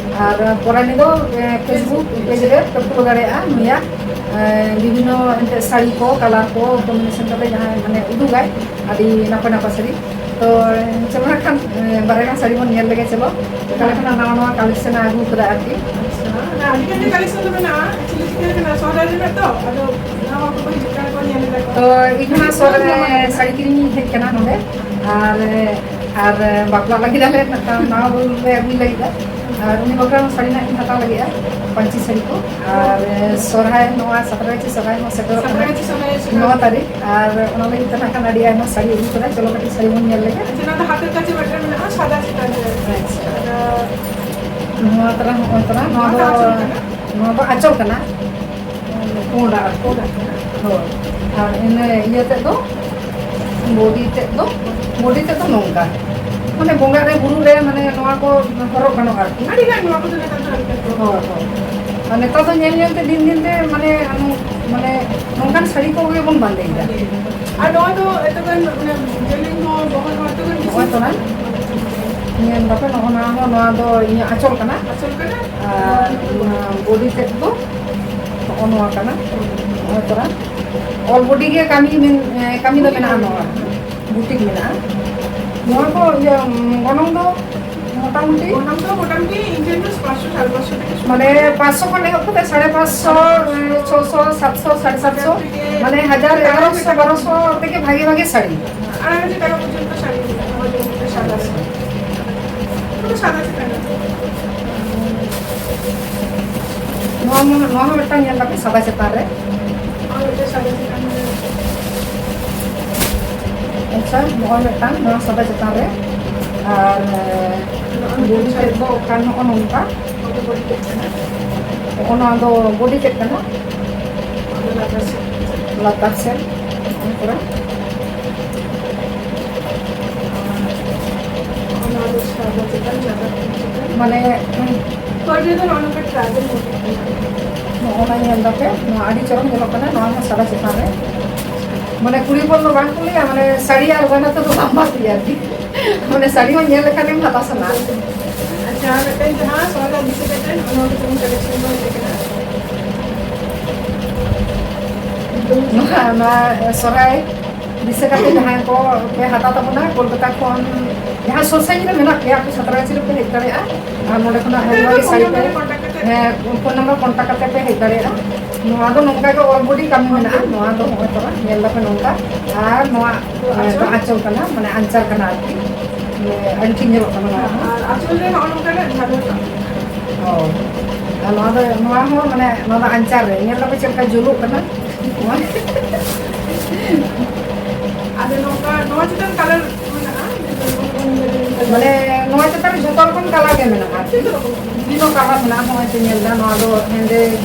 ᱟᱨ ᱯᱚᱨᱟᱱᱤ ᱫᱚ, ᱮ, Facebook page ᱨᱮ ᱯᱮ ᱯᱷᱚᱞᱳ ᱫᱟᱲᱮᱭᱟᱜᱼᱟ᱾ ᱱᱩᱭᱟᱜ, ᱮ, ᱵᱤᱵᱷᱤᱱᱱᱚ ᱮᱱᱛᱮᱫ ᱥᱟᱹᱲᱤ ᱠᱚ, ᱠᱟᱞᱟᱨ ᱠᱚ, ᱠᱚᱢᱵᱤᱱᱮᱥᱚᱱ ᱠᱟᱛᱮ ᱡᱟᱦᱟᱸᱭ ᱢᱟᱱᱮ ᱩᱫᱩᱜᱟᱭ, ᱟᱹᱰᱤ ᱱᱟᱯᱟᱭ ᱱᱟᱯᱟᱭ ᱥᱟᱹᱲᱤ᱾ ᱛᱚ, ᱪᱚᱞᱚ ᱱᱟᱜ ᱠᱷᱟᱱ, ᱮ, ᱵᱟᱨᱭᱟ ᱜᱟᱱ ᱥᱟᱹᱲᱤ ᱵᱚᱱ ᱧᱮᱞ ᱞᱮᱜᱮ, ᱪᱚᱞᱚ᱾ ᱚᱠᱟ ᱞᱮᱠᱟᱱᱟᱜ ᱱᱟᱣᱟ ᱱᱟᱣᱟ ᱠᱟᱞᱮᱠᱥᱚᱱ ᱮ ᱟᱹᱜᱩ ᱠᱟᱫᱟ ᱟᱨᱠᱤ᱾ ᱟᱪᱪᱷᱟ, ᱟᱹᱰᱤ ᱜᱟᱱ ᱜᱮ ᱠᱟᱞᱮᱠᱥᱚᱱ ᱫᱚ ᱢᱮᱱᱟᱜᱼᱟ, actually ᱪᱤᱠᱟᱹ ᱠᱟᱱᱟ, ᱥᱚᱦᱨᱟᱭ ᱨᱮᱱᱟᱜ ᱛᱚ, ᱟᱫᱚ ᱱᱟᱣᱟ ᱦᱚᱲ ᱠᱚᱠᱚ ᱦᱤᱡᱩᱜ ᱠᱟᱱᱟ ᱠᱚ, ᱧᱮᱞ ᱮᱫᱟ ᱠᱚ᱾ ᱛᱚ, ᱤᱧ ᱦᱚᱸ ᱱᱟᱜ ᱥᱚᱦᱨᱟᱭ ᱨᱮ ᱥᱟᱹᱲᱤ ᱠᱤᱨᱤᱧ ᱤᱧ ᱦᱮᱡ ᱠᱟᱱᱟ ᱱᱚᱰᱮ, ᱟᱨ, ᱟᱨ ᱵᱟᱯᱞᱟ ᱞᱟᱹᱜᱤᱫ ᱟᱞᱮ ᱢᱤᱫᱴᱟᱝ ᱱᱟᱣᱟ ᱵᱟᱹᱦᱩ ᱞᱮ ᱟᱹᱜᱩᱭ ᱞᱟᱹᱜᱤᱫᱼᱟ, ᱟᱨ ᱩᱱᱤ ᱵᱟᱠᱷᱨᱟ ᱦᱚᱸ ᱥᱟᱹᱲᱤ ᱱᱟᱜ ᱤᱧ ᱦᱟᱛᱟᱣ ᱞᱟᱹᱜᱤᱫᱼᱟ, ᱯᱟᱹᱧᱪᱤ ᱥᱟᱹᱲᱤ ᱠᱚ, ᱟᱨ ᱥᱚᱦᱨᱟᱭ ᱱᱚᱣᱟ ᱥᱟᱛᱨᱟᱜᱟᱹᱪᱷᱤ ᱥᱚᱦᱨᱟᱭ ᱦᱚᱸ ᱥᱮᱴᱮᱨᱚᱜ ᱠᱟᱱᱟ᱾ ᱥᱟᱛᱨᱟᱜᱟᱹᱪᱷᱤ ᱥᱚᱦᱨᱟᱭ ᱥᱮᱴᱮᱨᱚᱜ ᱱᱚ ᱠᱟᱱᱟ᱾ ᱛᱟᱹᱨᱤᱠᱷ, ᱟᱨ ᱚᱱᱟ ᱞᱟᱹᱜᱤᱫ ᱛᱮ ᱱᱟᱜ ᱠᱷᱟᱱ ᱟᱹᱰᱤ ᱟᱭᱢᱟ ᱥᱟᱹᱲᱤ ᱟᱹᱜᱩ ᱠᱟᱫᱟ, ᱪᱚᱞᱚ ᱠᱟᱹᱴᱤᱡ ᱥᱟᱹᱲᱤ ᱵᱚᱱ ᱧᱮᱞ ᱞᱮᱜᱮ᱾ ᱟᱪᱪᱷᱟ, ᱱᱚᱣᱟ ᱫᱚ ᱦᱟᱛᱮᱨ ᱠᱟᱡᱮ ᱢᱤᱫᱴᱮᱱ ᱢᱮᱱᱟᱜᱼᱟ, ᱥᱟᱫᱟ ᱪᱮᱛᱟᱱ ᱨᱮ᱾ ᱟᱪᱪᱷᱟ᱾ ᱟᱫᱚ ᱱᱚᱣᱟ ᱛᱚᱨᱟ ᱦᱚᱸᱜᱼᱚᱭ ᱛᱚᱨᱟ, ᱱᱚᱣᱟ ᱱᱚᱣᱟ ᱫᱚ ᱫᱚ ᱟᱸᱪᱚᱞ ᱠᱟᱱᱟ᱾ ᱱᱚᱣᱟ ᱫᱚ ᱟᱸᱪᱚᱞ ᱠᱟᱱᱟ, ᱯᱩᱸᱰᱟᱜ ᱟᱨᱠᱤ᱾ ᱯᱩᱸᱰᱟᱜ ᱠᱟᱱᱟ᱾ ᱦᱳᱭ᱾ ᱟᱨ ᱤᱱᱟᱹ ᱤᱭᱟᱹ ᱛᱮᱫ ᱫᱚ, ᱵᱚᱰᱤ ᱛᱮᱫ ᱫᱚ, ᱵᱚᱰᱤ ᱛᱮᱫ ᱫᱚ ᱱᱚᱝᱠᱟ, ᱢᱟᱱᱮ ᱵᱚᱸᱜᱟ ᱨᱮ, ᱵᱩᱨᱩ ᱨᱮ, ᱢᱟᱱᱮ ᱱᱚᱣᱟ ᱠᱚ ᱦᱚᱨᱚᱜ ᱜᱟᱱᱚᱜᱼᱟ ᱟᱨᱠᱤ᱾ ᱟᱹᱰᱤ ᱜᱟᱱ ᱱᱚᱣᱟ ᱠᱚᱫᱚ ᱱᱮᱛᱟᱨ ᱫᱚ ᱟᱹᱰᱤ ᱜᱟᱱ ᱠᱚ ᱦᱳᱭ, ᱦᱳᱭ᱾ ᱟᱨ ᱱᱮᱛᱟᱨ ᱫᱚ ᱧᱮᱞ ᱧᱮᱞ ᱛᱮ ᱫᱤᱱ ᱫᱤᱱ ᱛᱮ ᱢᱟᱱᱮ, ᱢᱟᱱᱮ ᱱᱚᱝᱠᱟᱱ ᱥᱟᱹᱲᱤ ᱠᱚᱜᱮ ᱵᱚᱱ ᱵᱟᱸᱫᱮᱭᱮᱫᱟ᱾ ᱟᱨ ᱱᱚᱣᱟ ᱫᱚ ᱮᱛᱚ ᱜᱟᱱ, ᱢᱟᱱᱮ, ᱡᱮᱞᱮᱧ ᱦᱚᱸ, ᱵᱚᱦᱚᱜ ᱦᱚᱸ ᱮᱛᱚ ᱜᱟᱱ ᱱᱚᱜᱼᱚᱭ ᱛᱚ ᱱᱟ᱾ ᱧᱮᱞ ᱫᱟᱯᱮ, ᱱᱚᱜᱼᱚ ᱱᱚᱣᱟ ᱦᱚᱸ, ᱱᱚᱣᱟ ᱫᱚ ᱤᱧᱟᱹᱜ ᱟᱸᱪᱚᱞ ᱠᱟᱱᱟ᱾ ᱟᱸᱪᱚᱞ ᱠᱟᱱᱟ? ᱟᱨ ᱚᱱᱟ ᱵᱚᱰᱤ ᱛᱮᱫ ᱫᱚ ᱱᱚᱜᱼᱚ ᱱᱚᱣᱟ ᱠᱟᱱᱟ᱾ ᱱᱚᱜᱼᱚᱭ ᱛᱚᱨᱟ ᱚᱞ ᱵᱚᱰᱤ ᱜᱮ ᱠᱟᱹᱢᱤ ᱢᱮᱱ-, ᱮ, ᱠᱟᱹᱢᱤ ᱫᱚ ᱢᱮᱱᱟᱜᱼᱟ, ᱱᱚᱣᱟ ᱵᱩᱴᱤᱠ ᱢᱮᱱᱟᱜᱼᱟ᱾ ᱱᱚᱣᱟ ᱠᱚ ᱤᱭᱟᱹ, ᱩᱸ, ᱜᱚᱱᱚᱝ ᱫᱚ ᱢᱚᱴᱟᱢᱩᱴᱤ ᱜᱚᱱᱚᱝ ᱫᱚ ᱢᱚᱴᱟᱢᱩᱴᱤ ᱤᱧ ᱴᱷᱮᱱ ᱫᱚ ᱯᱟᱸᱪᱥᱚ, ᱥᱟᱲᱮ ᱯᱟᱸᱪᱥᱚ ᱴᱟᱠᱟ ᱥᱩᱨᱩ᱾ ᱢᱟᱱᱮ ᱯᱟᱸᱪᱥᱚ ᱠᱷᱚᱱ ᱮᱦᱚᱵ ᱠᱟᱛᱮ ᱥᱟᱲᱮ ᱯᱟᱸᱪᱥᱚ, ᱮ, ᱪᱷᱚᱥᱚ, ᱥᱟᱛᱥᱚ, ᱥᱟᱲᱮ ᱥᱟᱛᱥᱚ, ᱢᱟᱱᱮ ᱦᱟᱡᱟᱨ, ᱮᱜᱟᱨᱚᱥᱚ, ᱵᱟᱨᱚᱥᱚ ᱛᱷᱮᱠᱮ ᱵᱷᱟᱜᱮ ᱵᱷᱟᱜᱮ ᱥᱟᱹᱲᱤ᱾ ᱟᱲᱟᱭ ᱦᱟᱡᱟᱨ ᱴᱟᱠᱟ ᱯᱚᱨᱡᱚᱱᱛᱚ ᱥᱟᱹᱲᱤ ᱢᱮᱱᱟᱜᱼᱟ, ᱱᱚᱣᱟ ᱡᱮᱢᱚᱱ ᱢᱤᱫᱴᱮᱱ ᱥᱟᱫᱟ ᱥᱟᱹᱲᱤ᱾ ᱯᱩᱨᱟᱹ ᱥᱟᱫᱟ ᱪᱮᱛᱟᱱ ᱨᱮ᱾ ᱱᱚᱣᱟ ᱢᱟ-, ᱱᱚᱣᱟ ᱦᱚᱸ ᱢᱤᱫᱴᱟᱝ ᱧᱮᱞ ᱠᱟᱯᱮ, ᱥᱟᱫᱟ ᱪᱮᱛᱟᱱ ᱨᱮ᱾ ᱱᱚᱣᱟ ᱢᱤᱫᱴᱮᱱ ᱥᱟᱫᱟ ᱪᱮᱛᱟᱱ ᱨᱮ᱾ ᱟᱪᱪᱷᱟ, ᱱᱚᱜᱼᱚᱭ ᱢᱤᱫᱴᱟᱝ ᱱᱚᱣᱟ ᱥᱟᱫᱟ ᱪᱮᱛᱟᱱ ᱨᱮ᱾ ᱟᱨ ᱱᱚᱜᱼᱚᱭ ᱵᱚᱰᱤ ᱛᱮᱫ ᱫᱚ ᱚᱠᱟ ᱱᱚᱜᱼᱚ ᱱᱚᱝᱠᱟ᱾ ᱱᱚᱣᱟ ᱫᱚ ᱵᱚᱰᱤ ᱛᱮᱫ ᱠᱟᱱᱟ᱾ ᱱᱚᱜᱼᱚ ᱱᱚᱣᱟ ᱫᱚ ᱵᱚᱰᱤ ᱛᱮᱫ ᱠᱟᱱᱟ᱾ ᱱᱚᱣᱟ ᱫᱚ ᱞᱟᱛᱟᱨ ᱥᱮᱫ᱾ ᱞᱟᱛᱟᱨ ᱥᱮᱫ᱾ ᱱᱚᱜᱼᱚᱭ ᱠᱚᱨᱮ᱾ ᱚᱱᱟ ᱫᱚ ᱥᱟᱫᱟ ᱪᱮᱛᱟᱱ, ᱥᱟᱫᱟ ᱪᱮᱛᱟᱱ᱾ ᱢᱟᱱᱮ, ᱦᱳᱭ, ᱡᱮ ᱫᱚ ᱱᱚᱜᱼᱚ ᱱᱚᱝᱠᱟ ᱴᱨᱟᱭᱵᱮᱞ ᱢᱳᱰ᱾ ᱱᱚᱜᱼᱚ ᱱᱟ ᱧᱮᱞ ᱫᱟᱯᱮ, ᱱᱚᱣᱟ ᱟᱹᱰᱤ ᱪᱚᱨᱚᱠ ᱧᱮᱞᱚᱜ ᱠᱟᱱᱟ, ᱱᱚᱣᱟ ᱦᱚᱸ ᱥᱟᱫᱟ ᱪᱮᱛᱟᱱ ᱨᱮ᱾ ᱢᱟᱱᱮ, ᱠᱩᱲᱤ ᱦᱚᱯᱚᱱ ᱫᱚ ᱵᱟᱝ ᱠᱚ ᱞᱟᱹᱭᱟ, ᱢᱟᱱᱮ, ᱥᱟᱹᱲᱤ ᱟᱨ ᱜᱚᱭᱱᱟ ᱛᱮᱫᱚ ᱵᱟᱢ ᱵᱟᱹᱛᱤᱭᱟ ᱟᱨᱠᱤ᱾ ᱢᱟᱱᱮ, ᱥᱟᱹᱲᱤ ᱦᱚᱸ ᱧᱮᱞ ᱞᱮᱠᱷᱟᱱ ᱜᱮᱢ ᱦᱟᱛᱟᱣ ᱥᱟᱱᱟ᱾ ᱟᱪᱪᱷᱟ, ᱟᱨ ᱢᱤᱫᱴᱮᱱ ᱡᱟᱦᱟᱸ ᱥᱚᱦᱨᱟᱭ ᱫᱤᱥᱟᱹ ᱠᱟᱛᱮ ᱱᱚᱜᱼᱚ ᱱᱚᱣᱟ ᱠᱚ ᱡᱮᱢᱚᱱ ᱠᱟᱞᱮᱠᱥᱚᱱ ᱫᱚ ᱦᱮᱡ ᱟᱠᱟᱱᱟ᱾ ᱱᱚᱣᱟ, ᱱᱚᱣᱟ ᱥᱚᱦᱨᱟᱭ ᱫᱤᱥᱟᱹ ᱠᱟᱛᱮ ᱡᱟᱦᱟᱸᱭ ᱠᱚ ᱯᱮ ᱦᱟᱛᱟᱣ ᱛᱟᱵᱚᱱᱟ, ᱠᱳᱞᱠᱟᱛᱟ ᱠᱷᱚᱱ ᱡᱟᱦᱟᱸ ᱥᱩᱨ ᱥᱟᱺᱜᱤᱧ ᱨᱮ ᱢᱮᱱᱟᱜ ᱯᱮᱭᱟ, ᱟᱯᱮ ᱥᱟᱸᱛᱨᱟᱜᱟᱹᱪᱷᱤ ᱨᱮᱯᱮ ᱦᱮᱡ ᱫᱟᱲᱮᱭᱟᱜᱼᱟ᱾ ᱟᱨ ᱱᱚᱰᱮ ᱠᱷᱚᱱᱟᱜ ᱦᱮᱸ, ᱦᱟᱡᱟᱨ ᱵᱟᱜᱮ ᱯᱷᱳᱱ ᱥᱟᱹᱲᱤ ᱯᱮ, ᱱᱟᱢᱵᱟᱨ ᱠᱚᱱᱴᱟᱠᱴ ᱠᱟᱛᱮ᱾ ᱦᱮᱸ, ᱯᱷᱳᱱ ᱱᱟᱢᱵᱟᱨ ᱠᱚᱱᱴᱟᱠᱴ ᱠᱟᱛᱮ ᱯᱮ ᱦᱮᱡ ᱫᱟᱲᱮᱭᱟᱜᱼᱟ᱾ ᱱᱚᱣᱟ ᱫᱚ ᱱᱚᱝᱠᱟ ᱜᱮ ᱚᱞ ᱵᱚᱰᱤ ᱠᱟᱹᱢᱤ ᱢᱮᱱᱟᱜᱼᱟ᱾ ᱱᱚᱣᱟ ᱫᱚ ᱱᱚᱜᱼᱚᱭ ᱛᱚᱨᱟ ᱧᱮᱞ ᱫᱟᱯᱮ ᱱᱚᱝᱠᱟ᱾ ᱟᱨ ᱱᱚᱣᱟ, ᱟᱸᱪᱚᱞ? ᱟᱸᱪᱚᱞ ᱠᱟᱱᱟ, ᱢᱟᱱᱮ ᱟᱧᱪᱟᱨ ᱠᱟᱱᱟ ᱟᱨᱠᱤ᱾ ᱢᱟᱱᱮ ᱟᱹᱰᱤ ᱴᱷᱤᱠ ᱧᱮᱞᱚᱜ ᱠᱟᱱᱟ ᱱᱚᱣᱟ ᱦᱚᱸ᱾ ᱟᱨ ᱟᱸᱪᱚᱞ ᱨᱮ ᱱᱚᱜᱼᱚ ᱱᱚᱝᱠᱟᱱᱟᱜ ᱡᱷᱟᱞᱚᱨ ᱠᱟᱱᱟ᱾ ᱚ᱾ ᱟᱨ ᱱᱚᱣᱟ ᱫᱚ, ᱱᱚᱣᱟ ᱦᱚᱸ ᱢᱟᱱᱮ, ᱱᱚᱣᱟ ᱫᱚ ᱟᱧᱪᱟᱨ ᱨᱮ᱾ ᱧᱮᱞ ᱫᱟᱯᱮ ᱪᱮᱫ ᱞᱮᱠᱟ ᱡᱩᱞᱩᱜ ᱠᱟᱱᱟ? ᱟᱫᱚ ᱱᱚᱝᱠᱟ, ᱱᱚᱣᱟ ᱪᱮᱛᱟᱱ ᱠᱟᱞᱟᱨ ᱢᱮᱱᱟᱜᱼᱟ? ᱢᱟᱱᱮ, ᱱᱚᱣᱟ ᱪᱮᱛᱟᱱ ᱨᱮ ᱡᱷᱚᱛᱚ ᱨᱚᱠᱚᱢ ᱠᱟᱞᱟᱨ ᱜᱮ ᱢᱮᱱᱟᱜᱼᱟ᱾ ᱡᱷᱚᱛᱚ ᱨᱚᱠᱚᱢ᱾ ᱵᱤᱵᱷᱤᱱᱱᱚ ᱠᱟᱞᱟᱨ ᱢᱮᱱᱟᱜᱼᱟ᱾ ᱱᱚᱜᱼᱚᱭ ᱯᱮ ᱧᱮᱞ ᱮᱫᱟ, ᱱᱚᱣᱟ ᱫᱚ ᱦᱮᱸᱫᱮ,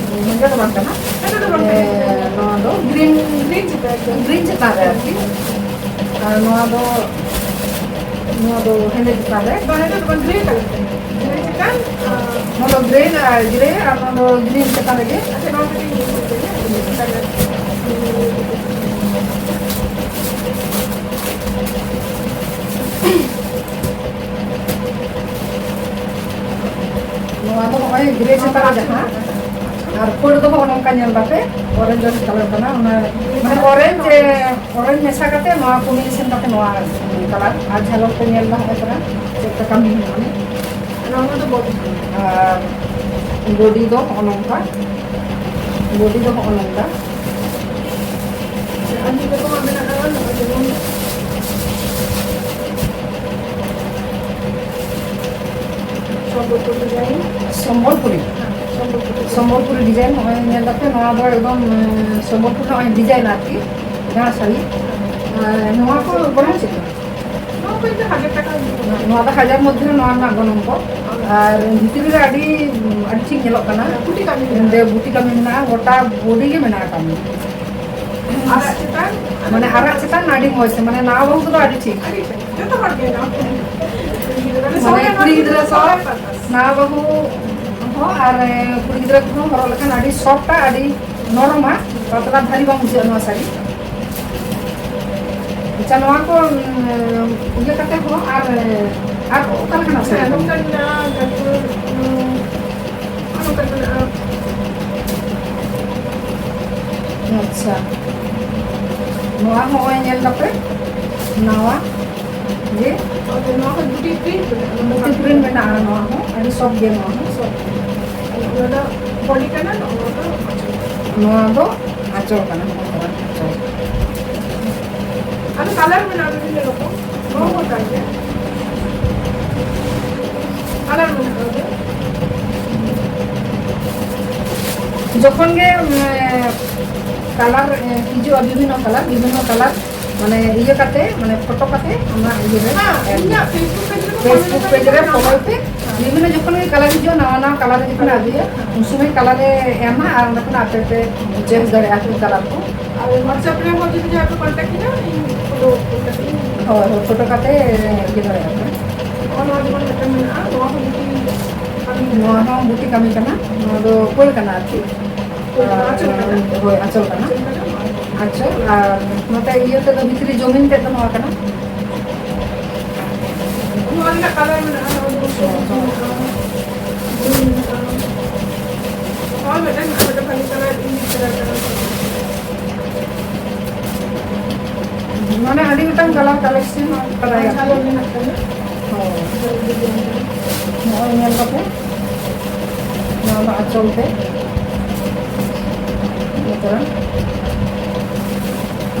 ᱦᱮᱸᱫᱮ ᱫᱚ ᱵᱟᱝ ᱠᱟᱱᱟ᱾ ᱦᱮᱸᱫᱮ ᱫᱚ ᱵᱟᱝ ᱠᱟᱱᱟ᱾ ᱮ, ᱱᱚᱣᱟ ᱫᱚ ᱜᱨᱤᱱ, ᱜᱨᱤᱱ ᱪᱮᱛᱟᱱ ᱨᱮ᱾ ᱜᱨᱤᱱ ᱪᱮᱛᱟᱱ ᱨᱮ ᱟᱨᱠᱤ᱾ ᱟᱨ ᱱᱚᱣᱟ ᱫᱚ, ᱱᱚᱣᱟ ᱫᱚ ᱦᱮᱸᱫᱮ ᱪᱮᱛᱟᱱ ᱨᱮ᱾ ᱱᱚᱣᱟ ᱦᱮᱸᱫᱮ ᱫᱚ ᱵᱟᱝ, ᱜᱨᱮ ᱠᱟᱞᱟᱨ ᱠᱟᱱᱟ᱾ ᱜᱨᱮ ᱪᱮᱛᱟᱱ, ᱟᱨ ᱱᱚᱣᱟ ᱫᱚ ᱜᱨᱮ ᱟᱨ ᱜᱨᱮ, ᱟᱨ ᱱᱚᱣᱟ ᱫᱚ ᱜᱨᱤᱱ ᱪᱮᱛᱟᱱ ᱨᱮᱜᱮ᱾ ᱟᱪᱪᱷᱟ, ᱱᱚᱣᱟ ᱠᱟᱹᱴᱤᱡ ᱧᱮᱞ ᱦᱚᱪᱚ ᱠᱚᱣᱟ᱾ ᱱᱚᱣᱟ ᱫᱚ ᱱᱚᱜᱼᱚᱭ ᱜᱨᱮ ᱪᱮᱛᱟᱱ ᱨᱮ ᱡᱟᱦᱟᱸ, ᱟᱨ ᱯᱟᱹᱲ ᱫᱚ ᱱᱚᱜᱼᱚ ᱱᱚᱝᱠᱟ ᱧᱮᱞ ᱫᱟᱯᱮ, orange orange colour ᱠᱟᱱᱟ, ᱚᱱᱟ ᱢᱟᱱᱮ orange, orange ᱢᱮᱥᱟ ᱠᱟᱛᱮ ᱱᱚᱣᱟ combination ᱠᱟᱛᱮ ᱱᱚᱣᱟ colour, ᱟᱨ ᱡᱷᱟᱞᱚᱨ ᱯᱮ ᱧᱮᱞ ᱫᱟ ᱦᱚᱸᱜᱼᱚᱭ ᱛᱚᱨᱟ ᱪᱮᱫ ᱞᱮᱠᱟ ᱠᱟᱹᱢᱤ ᱢᱮᱱᱟᱜᱼᱟ᱾ ᱱᱚᱣᱟ ᱫᱚ body᱾ ᱟᱨ body ᱫᱚ ᱱᱚᱜᱼᱚ ᱱᱚᱝᱠᱟ, body ᱫᱚ ᱱᱚᱜᱼᱚ ᱱᱚᱝᱠᱟ᱾ ᱟᱹᱰᱤ ᱨᱚᱠᱚᱢᱟᱜ ᱢᱮᱱᱟᱜᱼᱟ, ᱱᱚᱜᱼᱚᱭ ᱡᱮᱢᱚᱱ ᱥᱚᱢᱵᱚᱞᱯᱩᱨ design᱾ ᱥᱚᱢᱵᱚᱞᱯᱩᱨᱤ᱾ ᱥᱚᱢᱵᱚᱞᱯᱩᱨᱤ᱾ ᱥᱚᱢᱵᱚᱞᱯᱩᱨᱤ design, ᱱᱚᱜᱼᱚᱭ ᱧᱮᱞ ᱫᱟᱯᱮ, ᱱᱚᱣᱟ ᱫᱚ ᱮᱠᱫᱚᱢ, ᱮᱸ, ᱥᱚᱢᱵᱚᱞᱯᱩᱨ ᱨᱮᱱᱟᱜ ᱱᱚᱜᱼᱚᱭ design ᱟᱨᱠᱤ, ᱡᱟᱦᱟᱸ ᱥᱟᱹᱲᱤ᱾ ᱟᱨ ᱱᱚᱣᱟ ᱠᱚ ᱜᱚᱱᱚᱝ ᱪᱮᱫ ᱞᱮᱠᱟ? ᱱᱚᱣᱟ ᱠᱚ ᱤᱧ ᱫᱚ ᱦᱟᱡᱟᱨ ᱴᱟᱠᱟ ᱦᱩᱭᱩᱜ ᱠᱟᱱᱟ᱾ ᱱᱚᱣᱟ ᱫᱚ ᱦᱟᱡᱟᱨ ᱢᱚᱫᱽᱫᱷᱮ ᱨᱮ ᱱᱚᱣᱟ ᱨᱮᱱᱟᱜ ᱜᱚᱱᱚᱝ ᱠᱚ᱾ ᱟᱨ ᱵᱷᱤᱛᱨᱤ ᱨᱮ ᱟᱹᱰᱤ, ᱟᱹᱰᱤ ᱴᱷᱤᱠ ᱧᱮᱞᱚᱜ ᱠᱟᱱᱟ᱾ ᱵᱩᱴᱤ ᱠᱟᱹᱢᱤ ᱢᱮᱱᱟᱜᱼᱟ᱾ ᱚᱸᱰᱮ ᱵᱩᱴᱤ ᱠᱟᱹᱢᱤ ᱢᱮᱱᱟᱜᱼᱟ, ᱜᱚᱴᱟ body ᱜᱮ ᱢᱮᱱᱟᱜᱼᱟ ᱠᱟᱹᱢᱤ᱾ ᱟᱨᱟᱜ ᱪᱮᱛᱟᱱ? ᱢᱟᱱᱮ ᱟᱨᱟᱜ ᱪᱮᱛᱟᱱ ᱟᱹᱰᱤ ᱢᱚᱡᱽ, ᱢᱟᱱᱮ ᱱᱟᱣᱟ ᱵᱟᱹᱦᱩ ᱠᱚᱫᱚ ᱟᱹᱰᱤ ᱴᱷᱤᱠ᱾ ᱟᱹᱰᱤ ᱡᱚᱛᱚ ᱦᱚᱲ ᱜᱮ ᱱᱚᱣᱟ ᱠᱚ᱾ ᱢᱟᱱᱮ ᱠᱩᱲᱤ ᱜᱤᱫᱽᱨᱟᱹ ᱥᱚᱵ, ᱱᱟᱣᱟ ᱵᱟᱹᱦᱩ ᱦᱚᱸ ᱟᱨ, ᱮ, ᱠᱩᱲᱤ ᱜᱤᱫᱽᱨᱟᱹ ᱠᱚᱦᱚᱸ ᱦᱚᱨᱚᱜ ᱞᱮᱠᱷᱟᱱ ᱟᱹᱰᱤ soft ᱟ, ᱟᱹᱰᱤ ᱱᱚᱨᱚᱢᱟ, ᱯᱟᱛᱞᱟ ᱵᱷᱟᱨᱤ ᱵᱟᱝ ᱵᱩᱡᱷᱟᱹᱜᱼᱟ ᱱᱚᱣᱟ ᱥᱟᱹᱲᱤ᱾ ᱟᱪᱪᱷᱟ, ᱱᱚᱣᱟ ᱠᱚ, ᱩᱸ, ᱤᱭᱟᱹ ᱠᱟᱛᱮ ᱦᱚᱸ ᱟᱨ, ᱟᱨ ᱚᱠᱟ ᱞᱮᱠᱟᱱᱟᱜ ᱥᱟᱹᱲᱤ ᱦᱮᱸ, ᱠᱟᱱᱟ? ᱱᱚᱝᱠᱟ ᱢᱮᱱᱟᱜᱼᱟ, ᱛᱟᱨᱯᱚᱨ, ᱩᱸ, ᱱᱚᱝᱠᱟ ᱢᱮᱱᱟᱜᱼᱟ᱾ ᱟᱪᱪᱷᱟ, ᱱᱚᱣᱟ ᱦᱚᱸ ᱱᱚᱜᱼᱚᱭ ᱧᱮᱞ ᱫᱟᱯᱮ, ᱱᱟᱣᱟ ᱜᱮ᱾ ᱟᱫᱚ ᱱᱚᱣᱟ ᱦᱚᱸ ᱫᱷᱩᱛᱤ print ᱢᱮᱱᱟᱜᱼᱟ᱾ ᱫᱷᱩᱛᱤ print ᱢᱮᱱᱟᱜᱼᱟ, ᱱᱚᱣᱟ ᱦᱚᱸ ᱟᱹᱰᱤ soft ᱜᱮᱭᱟ, ᱱᱚᱣᱟ ᱦᱚᱸ soft᱾ ᱚᱱᱟ ᱫᱚ body ᱠᱟᱱᱟ, ᱱᱚᱣᱟ ᱫᱚ ᱟᱸᱪᱚᱞ᱾ ᱱᱚᱣᱟ ᱫᱚ ᱟᱸᱪᱚᱞ ᱠᱟᱱᱟ, ᱱᱚᱣᱟ ᱫᱚ ᱟᱸᱪᱚᱞ᱾ ᱟᱫᱚ colour ᱢᱮᱱᱟᱜᱼᱟ ᱵᱤᱵᱷᱤᱱᱱᱚ ᱨᱚᱠᱚᱢ, ᱱᱚᱣᱟ ᱦᱚᱸ ᱚᱱᱠᱟ ᱜᱮ᱾ Colour ᱢᱮᱱᱟᱜᱼᱟ ᱟᱫᱚ᱾ ᱡᱚᱠᱷᱚᱱ ᱜᱮ, ᱢᱟᱱᱮ, colour, ᱮ, ᱦᱤᱡᱩᱜᱼᱟ, ᱵᱤᱵᱷᱤᱱᱱᱚ colour, ᱵᱤᱵᱷᱤᱱᱱᱚ colour, ᱢᱟᱱᱮ, ᱤᱭᱟᱹ ᱠᱟᱛᱮ, ᱢᱟᱱᱮ, photo ᱠᱟᱛᱮ ᱚᱱᱟ ᱤᱭᱟᱹ ᱨᱮ ᱦᱮᱸ, ᱮᱢ᱾ ᱤᱧᱟᱹᱜ Facebook page ᱨᱮ Facebook page ᱨᱮ follow ᱯᱮ᱾ ᱵᱤᱵᱷᱤᱱᱱᱚ ᱡᱚᱠᱷᱚᱱ ᱜᱮ colour ᱦᱤᱡᱩᱜᱼᱟ, ᱱᱟᱣᱟ ᱱᱟᱣᱟ colour ᱨᱮ ᱡᱚᱠᱷᱚᱱ ᱟᱹᱜᱩᱭᱟ, ᱩᱱ ᱥᱚᱢᱚᱭ colour ᱮ ᱮᱢᱟ ᱟᱨ ᱚᱸᱰᱮ ᱠᱷᱚᱱ ᱟᱯᱮ ᱯᱮ choice ᱫᱟᱲᱮᱭᱟᱜᱼᱟ ᱟᱨᱠᱤ colour ᱠᱚ᱾ ᱟᱨ WhatsApp ᱨᱮ ᱦᱚᱸ ᱡᱩᱫᱤ ᱡᱟᱦᱟᱸᱭ ᱯᱮ contact ᱤᱧᱟ, ᱤᱧ photo ᱠᱟᱛᱮ ᱤᱧ ᱦᱳᱭ, ᱦᱳᱭ, photo ᱠᱟᱛᱮ ᱤᱭᱟᱹ ᱫᱟᱲᱮᱭᱟᱜᱼᱟ ᱯᱮ᱾ ᱱᱚᱜᱼᱚ ᱱᱚᱣᱟ ᱡᱮᱢᱚᱱ ᱢᱤᱫᱴᱟᱝ ᱢᱮᱱᱟᱜᱼᱟ, ᱱᱚᱣᱟ ᱦᱚᱸ ᱵᱩᱴᱤ ᱠᱟᱹᱢᱤ ᱠᱟᱱᱟ᱾ ᱱᱚᱣᱟ ᱦᱚᱸ ᱵᱩᱴᱤ ᱠᱟᱹᱢᱤ ᱠᱟᱱᱟ, ᱱᱚᱣᱟ ᱫᱚ ᱯᱟᱹᱲ ᱠᱟᱱᱟ ᱟᱨᱠᱤ᱾ ᱦᱳᱭ, ᱟᱨ, ᱟᱸᱪᱚᱞ ᱠᱟᱱᱟ᱾ ᱦᱳᱭ, ᱟᱸᱪᱚᱞ ᱠᱟᱱᱟ᱾ ᱟᱸᱪᱚᱞ, ᱟᱨ ᱱᱚᱛᱮ ᱤᱭᱟᱹ ᱛᱮᱫᱚ ᱵᱷᱤᱛᱨᱤ ᱡᱚᱢᱤᱱ ᱛᱮᱫ ᱫᱚ ᱱᱚᱣᱟ ᱠᱟᱱᱟ᱾ ᱱᱚᱣᱟ ᱨᱮᱱᱟᱜ colour ᱢᱮᱱᱟᱜᱼᱟ, ᱱᱚᱣᱟ ᱫᱚ ᱦᱳᱭ, ᱦᱳᱭ᱾ Green᱾ ᱱᱚᱣᱟ ᱫᱚ ᱟᱸᱪᱚᱞ ᱛᱮ᱾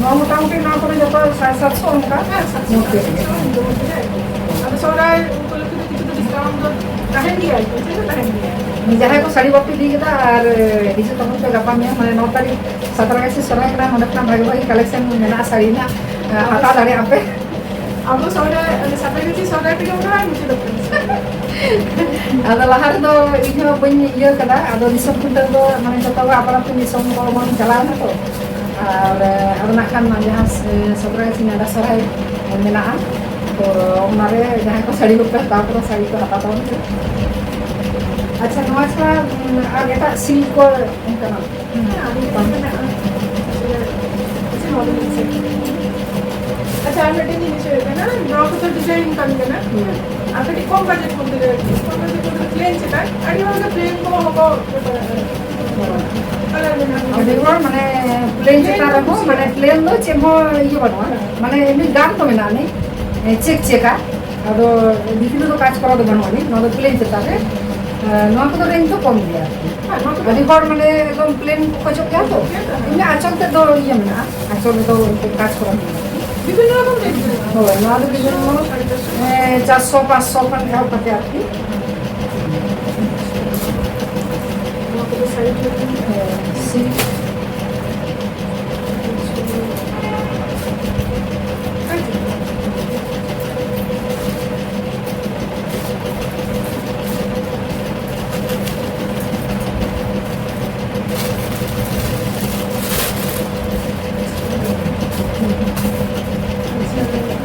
ᱱᱚᱣᱟ ᱢᱚᱴᱟᱢᱩᱴᱤ ᱱᱚᱣᱟ ᱠᱚᱨᱮ ᱡᱚᱛᱚ ᱥᱟᱲᱮ ᱥᱟᱛᱥᱚ ᱚᱱᱠᱟ᱾ ᱦᱮᱸ, ᱥᱟᱛᱥᱚ, ᱢᱚᱫᱽᱫᱷᱮ ᱨᱮᱜᱮ᱾ ᱥᱟᱛᱥᱚ ᱢᱚᱫᱽᱫᱷᱮ ᱨᱮ᱾ ᱟᱫᱚ ᱥᱚᱦᱨᱟᱭ ᱩᱯᱚᱞᱚᱠᱠᱷᱮ ᱫᱚ ᱠᱤᱪᱷᱩ ᱫᱚ discount ᱫᱚ ᱛᱟᱦᱮᱱ ᱜᱮᱭᱟ, ᱤᱱᱠᱟᱹ ᱫᱚ ᱛᱟᱦᱮᱱ ᱜᱮᱭᱟ᱾ ᱡᱟᱦᱟᱸᱭ ᱠᱚ ᱥᱟᱹᱲᱤ ᱵᱟᱯᱮ ᱤᱫᱤ ᱠᱟᱫᱟ ᱟᱨ ᱦᱤᱡᱩᱜ ᱛᱟᱵᱚᱱ ᱯᱮ ᱜᱟᱯᱟ ᱢᱮᱭᱟᱝ, ᱢᱟᱱᱮ ᱱᱚ ᱛᱟᱹᱨᱤᱠᱷ ᱥᱟᱛᱨᱟᱜᱟᱪᱷᱤ ᱥᱚᱦᱨᱟᱭ ᱠᱟᱱᱟ, ᱱᱚᱸᱰᱮ ᱠᱷᱚᱱᱟᱜ ᱵᱷᱟᱜᱮ ᱵᱷᱟᱜᱮ collection ᱢᱮᱱᱟᱜᱼᱟ ᱥᱟᱹᱲᱤ ᱨᱮᱱᱟᱜ, ᱦᱟᱛᱟᱣ ᱫᱟᱲᱮᱭᱟᱜᱼᱟ ᱯᱮ᱾ ᱟᱵᱚ ᱥᱚᱦᱨᱟᱭ, ᱥᱟᱛᱨᱟᱜᱟᱪᱷᱤ ᱥᱚᱦᱨᱟᱭ ᱛᱮᱜᱮ ᱢᱚᱱᱮ ᱦᱚᱭ ᱢᱩᱪᱟᱹᱫᱚᱜ ᱠᱟᱱᱟ᱾ ᱟᱫᱚ ᱞᱟᱦᱟ ᱨᱮᱫᱚ ᱤᱧ ᱦᱚᱸ ᱵᱟᱹᱧ ᱤᱭᱟᱹ ᱠᱟᱫᱟ, ᱟᱫᱚ ᱫᱤᱥᱚᱢ ᱠᱷᱩᱱᱴᱟᱹᱣ ᱫᱚ ᱢᱟᱱᱮ ᱡᱚᱛᱚ ᱜᱮ ᱟᱯᱟᱱ ᱟᱹᱯᱤᱱ ᱫᱤᱥᱚᱢ ᱠᱚ ᱵᱚᱱ ᱪᱟᱞᱟᱣ ᱮᱱᱟ ᱛᱚ, ᱟᱨ ᱟᱫᱚ ᱱᱟᱜ ᱠᱷᱟᱱ ᱡᱟᱦᱟᱸ ᱥᱟᱛᱨᱟᱜᱟᱪᱷᱤ ᱱᱮᱰᱟ ᱥᱚᱦᱨᱟᱭ ᱢᱮᱱᱟᱜᱼᱟ, ᱛᱚ ᱚᱱᱟᱨᱮ ᱡᱟᱦᱟᱸᱭ ᱠᱚ ᱥᱟᱹᱲᱤ ᱠᱚᱯᱮ ᱦᱟᱛᱟᱣ ᱠᱟᱫᱟ, ᱥᱟᱹᱲᱤ ᱠᱚ ᱦᱟᱛᱟᱣ ᱛᱟᱵᱚᱱ ᱯᱮ᱾ ᱟᱪᱪᱷᱟ, ᱱᱚᱣᱟ ᱪᱷᱟᱲᱟ, ᱩᱸ, ᱟᱨ ᱮᱴᱟᱜ ᱥᱤᱞᱠ ᱠᱚ ᱚᱱᱠᱟᱱᱟᱜ? ᱦᱮᱸ, ᱟᱹᱰᱤ ᱨᱚᱠᱚᱢ ᱢᱮᱱᱟᱜᱼᱟ᱾ ᱟᱪᱪᱷᱟ, ᱱᱚᱣᱟ ᱫᱚ ᱢᱤᱫ ᱥᱮᱫ᱾ ᱟᱪᱪᱷᱟ, ᱟᱨ ᱢᱤᱫᱴᱮᱱ ᱡᱤᱱᱤᱥ ᱦᱩᱭᱩᱜ ᱠᱟᱱᱟ, ᱱᱚᱣᱟ ᱠᱚᱫᱚ design ᱠᱟᱱ ᱜᱮᱭᱟ᱾ ᱦᱩᱸ᱾ ᱟᱨ ᱠᱟᱹᱴᱤᱡ ᱠᱚᱢ budget ᱢᱚᱫᱽᱫᱷᱮ ᱨᱮ, ᱠᱚᱢ budget ᱢᱚᱫᱽᱫᱷᱮ ᱨᱮ plain ᱪᱮᱛᱟᱱ, ᱟᱹᱰᱤ ᱦᱚᱲ ᱜᱮ plain ᱠᱚ ᱦᱚᱸᱠᱚ ᱵᱮᱵᱚᱦᱟᱨᱟ᱾ Colour ᱢᱮᱱᱟᱜᱼᱟ᱾ ᱟᱹᱰᱤ ᱦᱚᱲ ᱢᱟᱱᱮ plain ᱪᱮᱛᱟᱱ ᱨᱮᱦᱚᱸ, ᱢᱟᱱᱮ plain ᱫᱚ ᱪᱮᱫ ᱦᱚᱸ ᱤᱭᱟᱹ ᱵᱟᱹᱱᱩᱜᱼᱟ, ᱢᱟᱱᱮ ᱮᱢᱱᱤ ᱜᱟᱱ ᱠᱚ ᱢᱮᱱᱟᱜᱼᱟ, ᱱᱤ ᱪᱮᱠ ᱪᱮᱠᱟ᱾ ᱟᱫᱚ ᱵᱷᱤᱛᱨᱤ ᱫᱚ ᱠᱟᱡᱽ ᱠᱚᱨᱟᱣ ᱫᱚ ᱵᱟᱹᱱᱩᱜ ᱟᱹᱱᱤᱡ, ᱱᱚᱣᱟ ᱫᱚ plain ᱪᱮᱛᱟᱱ ᱨᱮ᱾ ᱮᱸ, ᱱᱚᱣᱟ ᱠᱚᱫᱚ range ᱫᱚ ᱠᱚᱢ ᱜᱮᱭᱟ ᱟᱨᱠᱤ᱾ ᱦᱮᱸ, ᱱᱚᱣᱟ ᱠᱚᱫᱚ ᱟᱹᱰᱤ ᱦᱚᱲ ᱢᱟᱱᱮ ᱮᱠᱫᱚᱢ plain ᱠᱚ ᱠᱷᱚᱡᱚᱜ ᱜᱮᱭᱟ ᱛᱚ᱾ ᱦᱮᱸ, ᱦᱮᱸ᱾ ᱮᱢᱱᱤ ᱟᱸᱪᱚᱞ ᱛᱮᱫ ᱫᱚ ᱤᱭᱟᱹ ᱢᱮᱱᱟᱜᱼᱟ, ᱟᱸᱪᱚᱞ ᱨᱮᱫᱚ ᱠᱟᱡᱽ ᱠᱚᱨᱟᱣ ᱢᱮᱱᱟᱜᱼᱟ᱾ ᱵᱤᱵᱷᱤᱱᱱᱚ ᱨᱚᱠᱚᱢ range ᱢᱮᱱᱟᱜᱼᱟ᱾ ᱦᱳᱭ, ᱱᱚᱣᱟ ᱫᱚ ᱵᱤᱵᱷᱤᱱᱱᱚ, ᱦᱮᱸ, ᱪᱟᱨᱥᱚ, ᱯᱟᱸᱪᱥᱚ ᱠᱷᱚᱱ ᱮᱦᱚᱵ ᱠᱟᱛᱮ ᱟᱨᱠᱤ᱾ ᱱᱚᱣᱟ ᱠᱚᱫᱚ side ᱨᱮ᱾ ᱦᱮᱸ, ᱥᱤᱞᱠ᱾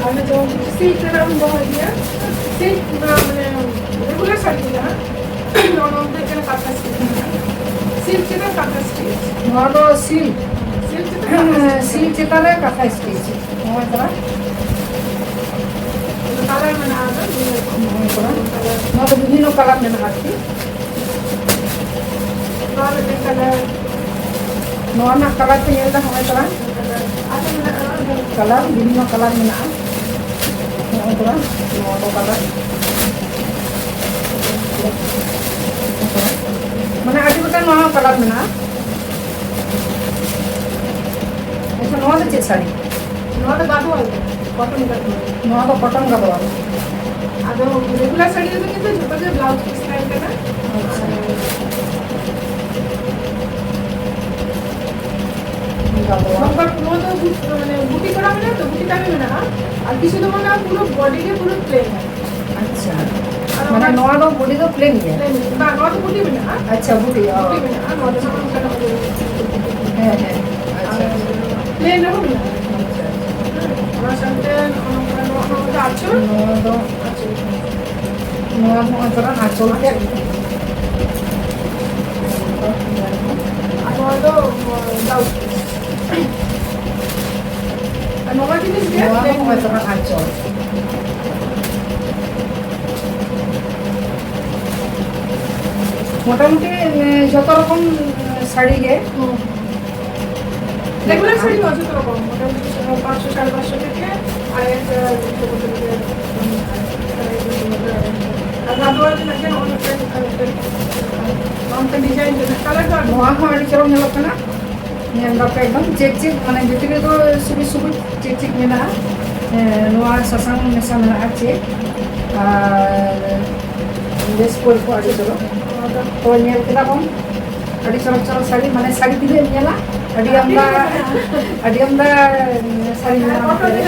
ᱟᱞᱮ ᱡᱮᱢᱚᱱ ᱥᱤᱞᱠ ᱨᱮᱱᱟᱜ ᱵᱚᱱ ᱫᱚᱦᱚᱭ ᱜᱮᱭᱟ, ᱥᱤᱞᱠ ᱚᱱᱟ ᱢᱟᱱᱮ regular ᱥᱟᱹᱲᱤ ᱠᱚ ᱡᱟᱦᱟᱸ, ᱚᱱᱟ ᱫᱚ ᱦᱩᱭᱩᱜ ᱠᱟᱱᱟ ᱠᱟᱛᱷᱟ ᱥᱴᱤᱪ᱾ ᱥᱤᱞᱠ ᱪᱮᱛᱟᱱ ᱠᱟᱛᱷᱟ ᱥᱴᱤᱪ᱾ ᱱᱚᱣᱟ ᱫᱚ ᱥᱤᱞᱠ᱾ ᱥᱤᱞᱠ ᱪᱮᱛᱟᱱ ᱠᱟᱛᱷᱟ ᱥᱴᱤᱪ᱾ ᱥᱤᱞᱠ ᱪᱮᱛᱟᱱ ᱨᱮ ᱠᱟᱛᱷᱟ ᱥᱴᱤᱪ᱾ ᱱᱚᱣᱟ ᱠᱟᱱᱟ᱾ ᱠᱟᱞᱟᱨ ᱢᱮᱱᱟᱜᱼᱟ, ᱟᱫᱚ ᱱᱤᱭᱟᱹ ᱨᱚᱠᱚᱢ᱾ ᱱᱚᱣᱟ ᱠᱟᱱᱟ᱾ ᱱᱚᱣᱟ ᱫᱚ ᱵᱤᱵᱷᱤᱱᱱᱚ ᱠᱟᱞᱟᱨ ᱢᱮᱱᱟᱜᱼᱟ ᱟᱨᱠᱤ᱾ ᱱᱚᱣᱟ ᱢᱤᱫᱴᱮᱱ ᱠᱟᱞᱟᱨ᱾ ᱱᱚᱣᱟ ᱨᱮᱱᱟᱜ ᱠᱟᱞᱟᱨ ᱯᱮ ᱧᱮᱞ ᱮᱫᱟ, ᱱᱚᱜᱼᱚᱭ ᱛᱚᱨᱟ᱾ ᱠᱟᱞᱟᱨ ᱢᱮᱱᱟᱜᱼᱟ᱾ ᱠᱟᱞᱟᱨ, ᱵᱤᱵᱷᱤᱱᱱᱚ ᱠᱟᱞᱟᱨ ᱢᱮᱱᱟᱜᱼᱟ᱾ ᱱᱚᱜᱼᱚᱭ ᱛᱚᱨᱟ, ᱱᱚᱣᱟ ᱠᱚ ᱠᱟᱞᱟᱨ᱾ ᱠᱟᱞᱟᱨ ᱢᱮᱱᱟᱜᱼᱟ᱾ ᱟᱪᱪᱷᱟ, ᱱᱚᱣᱟ ᱫᱚ ᱪᱮᱫ ᱥᱟᱹᱲᱤ? ᱱᱚᱣᱟ ᱫᱚ ᱜᱟᱫᱣᱟᱞ ᱠᱟᱱᱟ, ᱠᱚᱴᱚᱱ ᱜᱟᱫᱣᱟᱞ᱾ ᱱᱚᱣᱟ ᱫᱚ ᱠᱚᱴᱚᱱ ᱜᱟᱫᱣᱟᱞ᱾ ᱟᱫᱚ ᱨᱮᱜᱩᱞᱟᱨ ᱥᱟᱹᱲᱤ ᱨᱮᱫᱚ ᱠᱤᱱᱛᱩ ᱡᱷᱚᱛᱚ ᱜᱮ ᱵᱞᱟᱣᱩᱡ ᱯᱤᱥ ᱛᱟᱦᱮᱱ ᱠᱟᱱᱟ᱾ ᱟᱪᱪᱷᱟ᱾ ᱜᱟᱫᱣᱟᱞ᱾ ᱱᱚᱝᱠᱟ ᱱᱚᱣᱟ ᱫᱚ ᱵᱩ-, ᱢᱟᱱᱮ ᱵᱩᱴᱤ ᱠᱚᱨᱟ ᱢᱮᱱᱟᱜᱼᱟ ᱛᱚ, ᱵᱩᱴᱤ ᱛᱟᱦᱮᱸ ᱢᱮᱱᱟᱜᱼᱟ᱾ ᱟᱨ ᱠᱤᱪᱷᱩ ᱫᱚ ᱢᱟᱱᱮ ᱯᱩᱨᱟᱹ ᱵᱚᱰᱤ ᱜᱮ ᱯᱩᱨᱟᱹ ᱯᱞᱮᱱ᱾ ᱟᱪᱪᱷᱟ, ᱟᱨ ᱢᱟᱱᱮ ᱚᱱᱟ ᱱᱚᱣᱟ ᱫᱚ ᱵᱩᱴᱤ ᱫᱚ ᱯᱞᱮᱱ ᱜᱮᱭᱟ? ᱯᱞᱮᱱ ᱜᱮᱭᱟ᱾ ᱵᱟᱝ, ᱱᱚᱣᱟ ᱫᱚ ᱵᱩᱴᱤ ᱢᱮᱱᱟᱜᱼᱟ᱾ ᱟᱪᱪᱷᱟ, ᱵᱩᱴᱤ, ᱚ᱾ ᱵᱩᱴᱤ ᱢᱮᱱᱟᱜᱼᱟ, ᱱᱚᱣᱟ ᱫᱚ ᱱᱟᱜ ᱚᱱᱠᱟᱱᱟᱜ ᱜᱮ᱾ ᱦᱮᱸ, ᱦᱮᱸ, ᱟᱪᱪᱷᱟ, ᱟᱨ ᱟᱪᱪᱷᱟ᱾ ᱯᱞᱮᱱ ᱨᱮᱦᱚᱸ ᱢᱮᱱᱟᱜᱼᱟ᱾ ᱟᱪᱪᱷᱟ, ᱟᱪᱪᱷᱟ᱾ ᱦᱮᱸ, ᱚᱱᱟ ᱥᱟᱶᱛᱮ ᱱᱚᱜᱼᱚ ᱱᱚᱝᱠᱟ ᱱᱚᱣᱟ ᱦᱚᱸ ᱢᱤᱫᱴᱟᱝ ᱟᱸᱪᱚᱞ᱾ ᱱᱚᱣᱟ ᱫᱚ, ᱟᱸᱪᱚᱞ᱾ ᱱᱚᱣᱟ ᱫᱚ ᱱᱚᱜᱼᱚᱭ ᱛᱚᱨᱟ ᱟᱸᱪᱚᱞ ᱛᱮ᱾ ᱟᱸᱪᱚᱞ᱾ ᱟᱨ ᱱᱚᱣᱟ ᱫᱚ, ᱵᱞᱟᱣᱩᱡ᱾ ᱟᱨ ᱱᱚᱣᱟ ᱡᱤᱱᱤᱥ ᱜᱮ ᱱᱚᱣᱟ ᱫᱚ ᱱᱚᱜᱼᱚᱭ ᱛᱚᱨᱟ ᱟᱸᱪᱚᱞ᱾ ᱢᱚᱴᱟᱢᱩᱴᱤ, ᱮ, ᱡᱷᱚᱛᱚ ᱨᱚᱠᱚᱢ, ᱮ, ᱥᱟᱹᱲᱤ ᱜᱮ᱾ ᱦᱩᱸ᱾ ᱨᱮᱜᱩᱞᱟᱨ ᱥᱟᱹᱲᱤ ᱦᱚᱸ ᱡᱷᱚᱛᱚ ᱨᱚᱠᱚᱢ, ᱢᱚᱴᱟᱢᱩᱴᱤ ᱯᱟᱸᱪᱥᱚ, ᱥᱟᱲᱮ ᱯᱟᱸᱪᱥᱚ ᱛᱷᱮᱠᱮ ᱟᱲᱟᱭ ᱦᱟᱡᱟᱨ ᱡᱷᱚᱛᱚ ᱠᱚᱛᱮ ᱜᱮ, ᱩᱸ, ᱟᱨ ᱜᱟᱫᱣᱟᱞ ᱨᱮᱱᱟᱜ ᱜᱮ ᱱᱚᱜᱼᱚᱭ ᱢᱤᱫᱴᱮᱱ, ᱢᱤᱫᱴᱮᱱ, ᱢᱤᱫᱴᱮᱱ ᱰᱤᱡᱟᱭᱤᱱ ᱨᱮᱱᱟᱜ ᱠᱟᱞᱟᱨ ᱫᱚ ᱟᱹᱰᱤ ᱱᱚᱣᱟ ᱦᱚᱸ ᱟᱹᱰᱤ ᱪᱚᱨᱚᱠ ᱧᱮᱞᱚᱜ ᱠᱟᱱᱟ᱾ ᱧᱮᱞ ᱫᱟᱯᱮ ᱮᱠᱫᱚᱢ ᱪᱮᱠ ᱪᱮᱠ, ᱢᱟᱱᱮ ᱵᱷᱤᱛᱨᱤ ᱫᱚ ᱥᱩᱵᱤ ᱥᱩᱵᱤ ᱪᱮᱠ ᱪᱮᱠ ᱢᱮᱱᱟᱜᱼᱟ᱾ ᱦᱮᱸ, ᱱᱚᱣᱟ ᱥᱟᱥᱟᱝ ᱢᱮᱥᱟ ᱢᱮᱱᱟᱜᱼᱟ ᱪᱮᱠ᱾ ᱟᱨ ᱵᱮᱥ ᱠᱚᱭ ᱠᱚ ᱟᱹᱰᱤ ᱪᱚᱨᱚᱠ᱾ ᱛᱚ ᱧᱮᱞ ᱠᱮᱫᱟ ᱵᱚᱱ, ᱟᱹᱰᱤ ᱪᱚᱨᱚᱠ ᱪᱚᱨᱚᱠ ᱥᱟᱹᱲᱤ, ᱢᱟᱱᱮ ᱥᱟᱹᱲᱤ ᱛᱤᱱᱟᱹᱜ ᱮᱢ ᱧᱮᱞᱟ, ᱟᱹᱰᱤ ᱟᱢᱫᱟ, ᱟᱹᱰᱤ ᱟᱢᱫᱟ ᱥᱟᱹᱲᱤ ᱢᱮᱱᱟᱜᱼᱟ ᱱᱚᱛᱮ ᱨᱮ᱾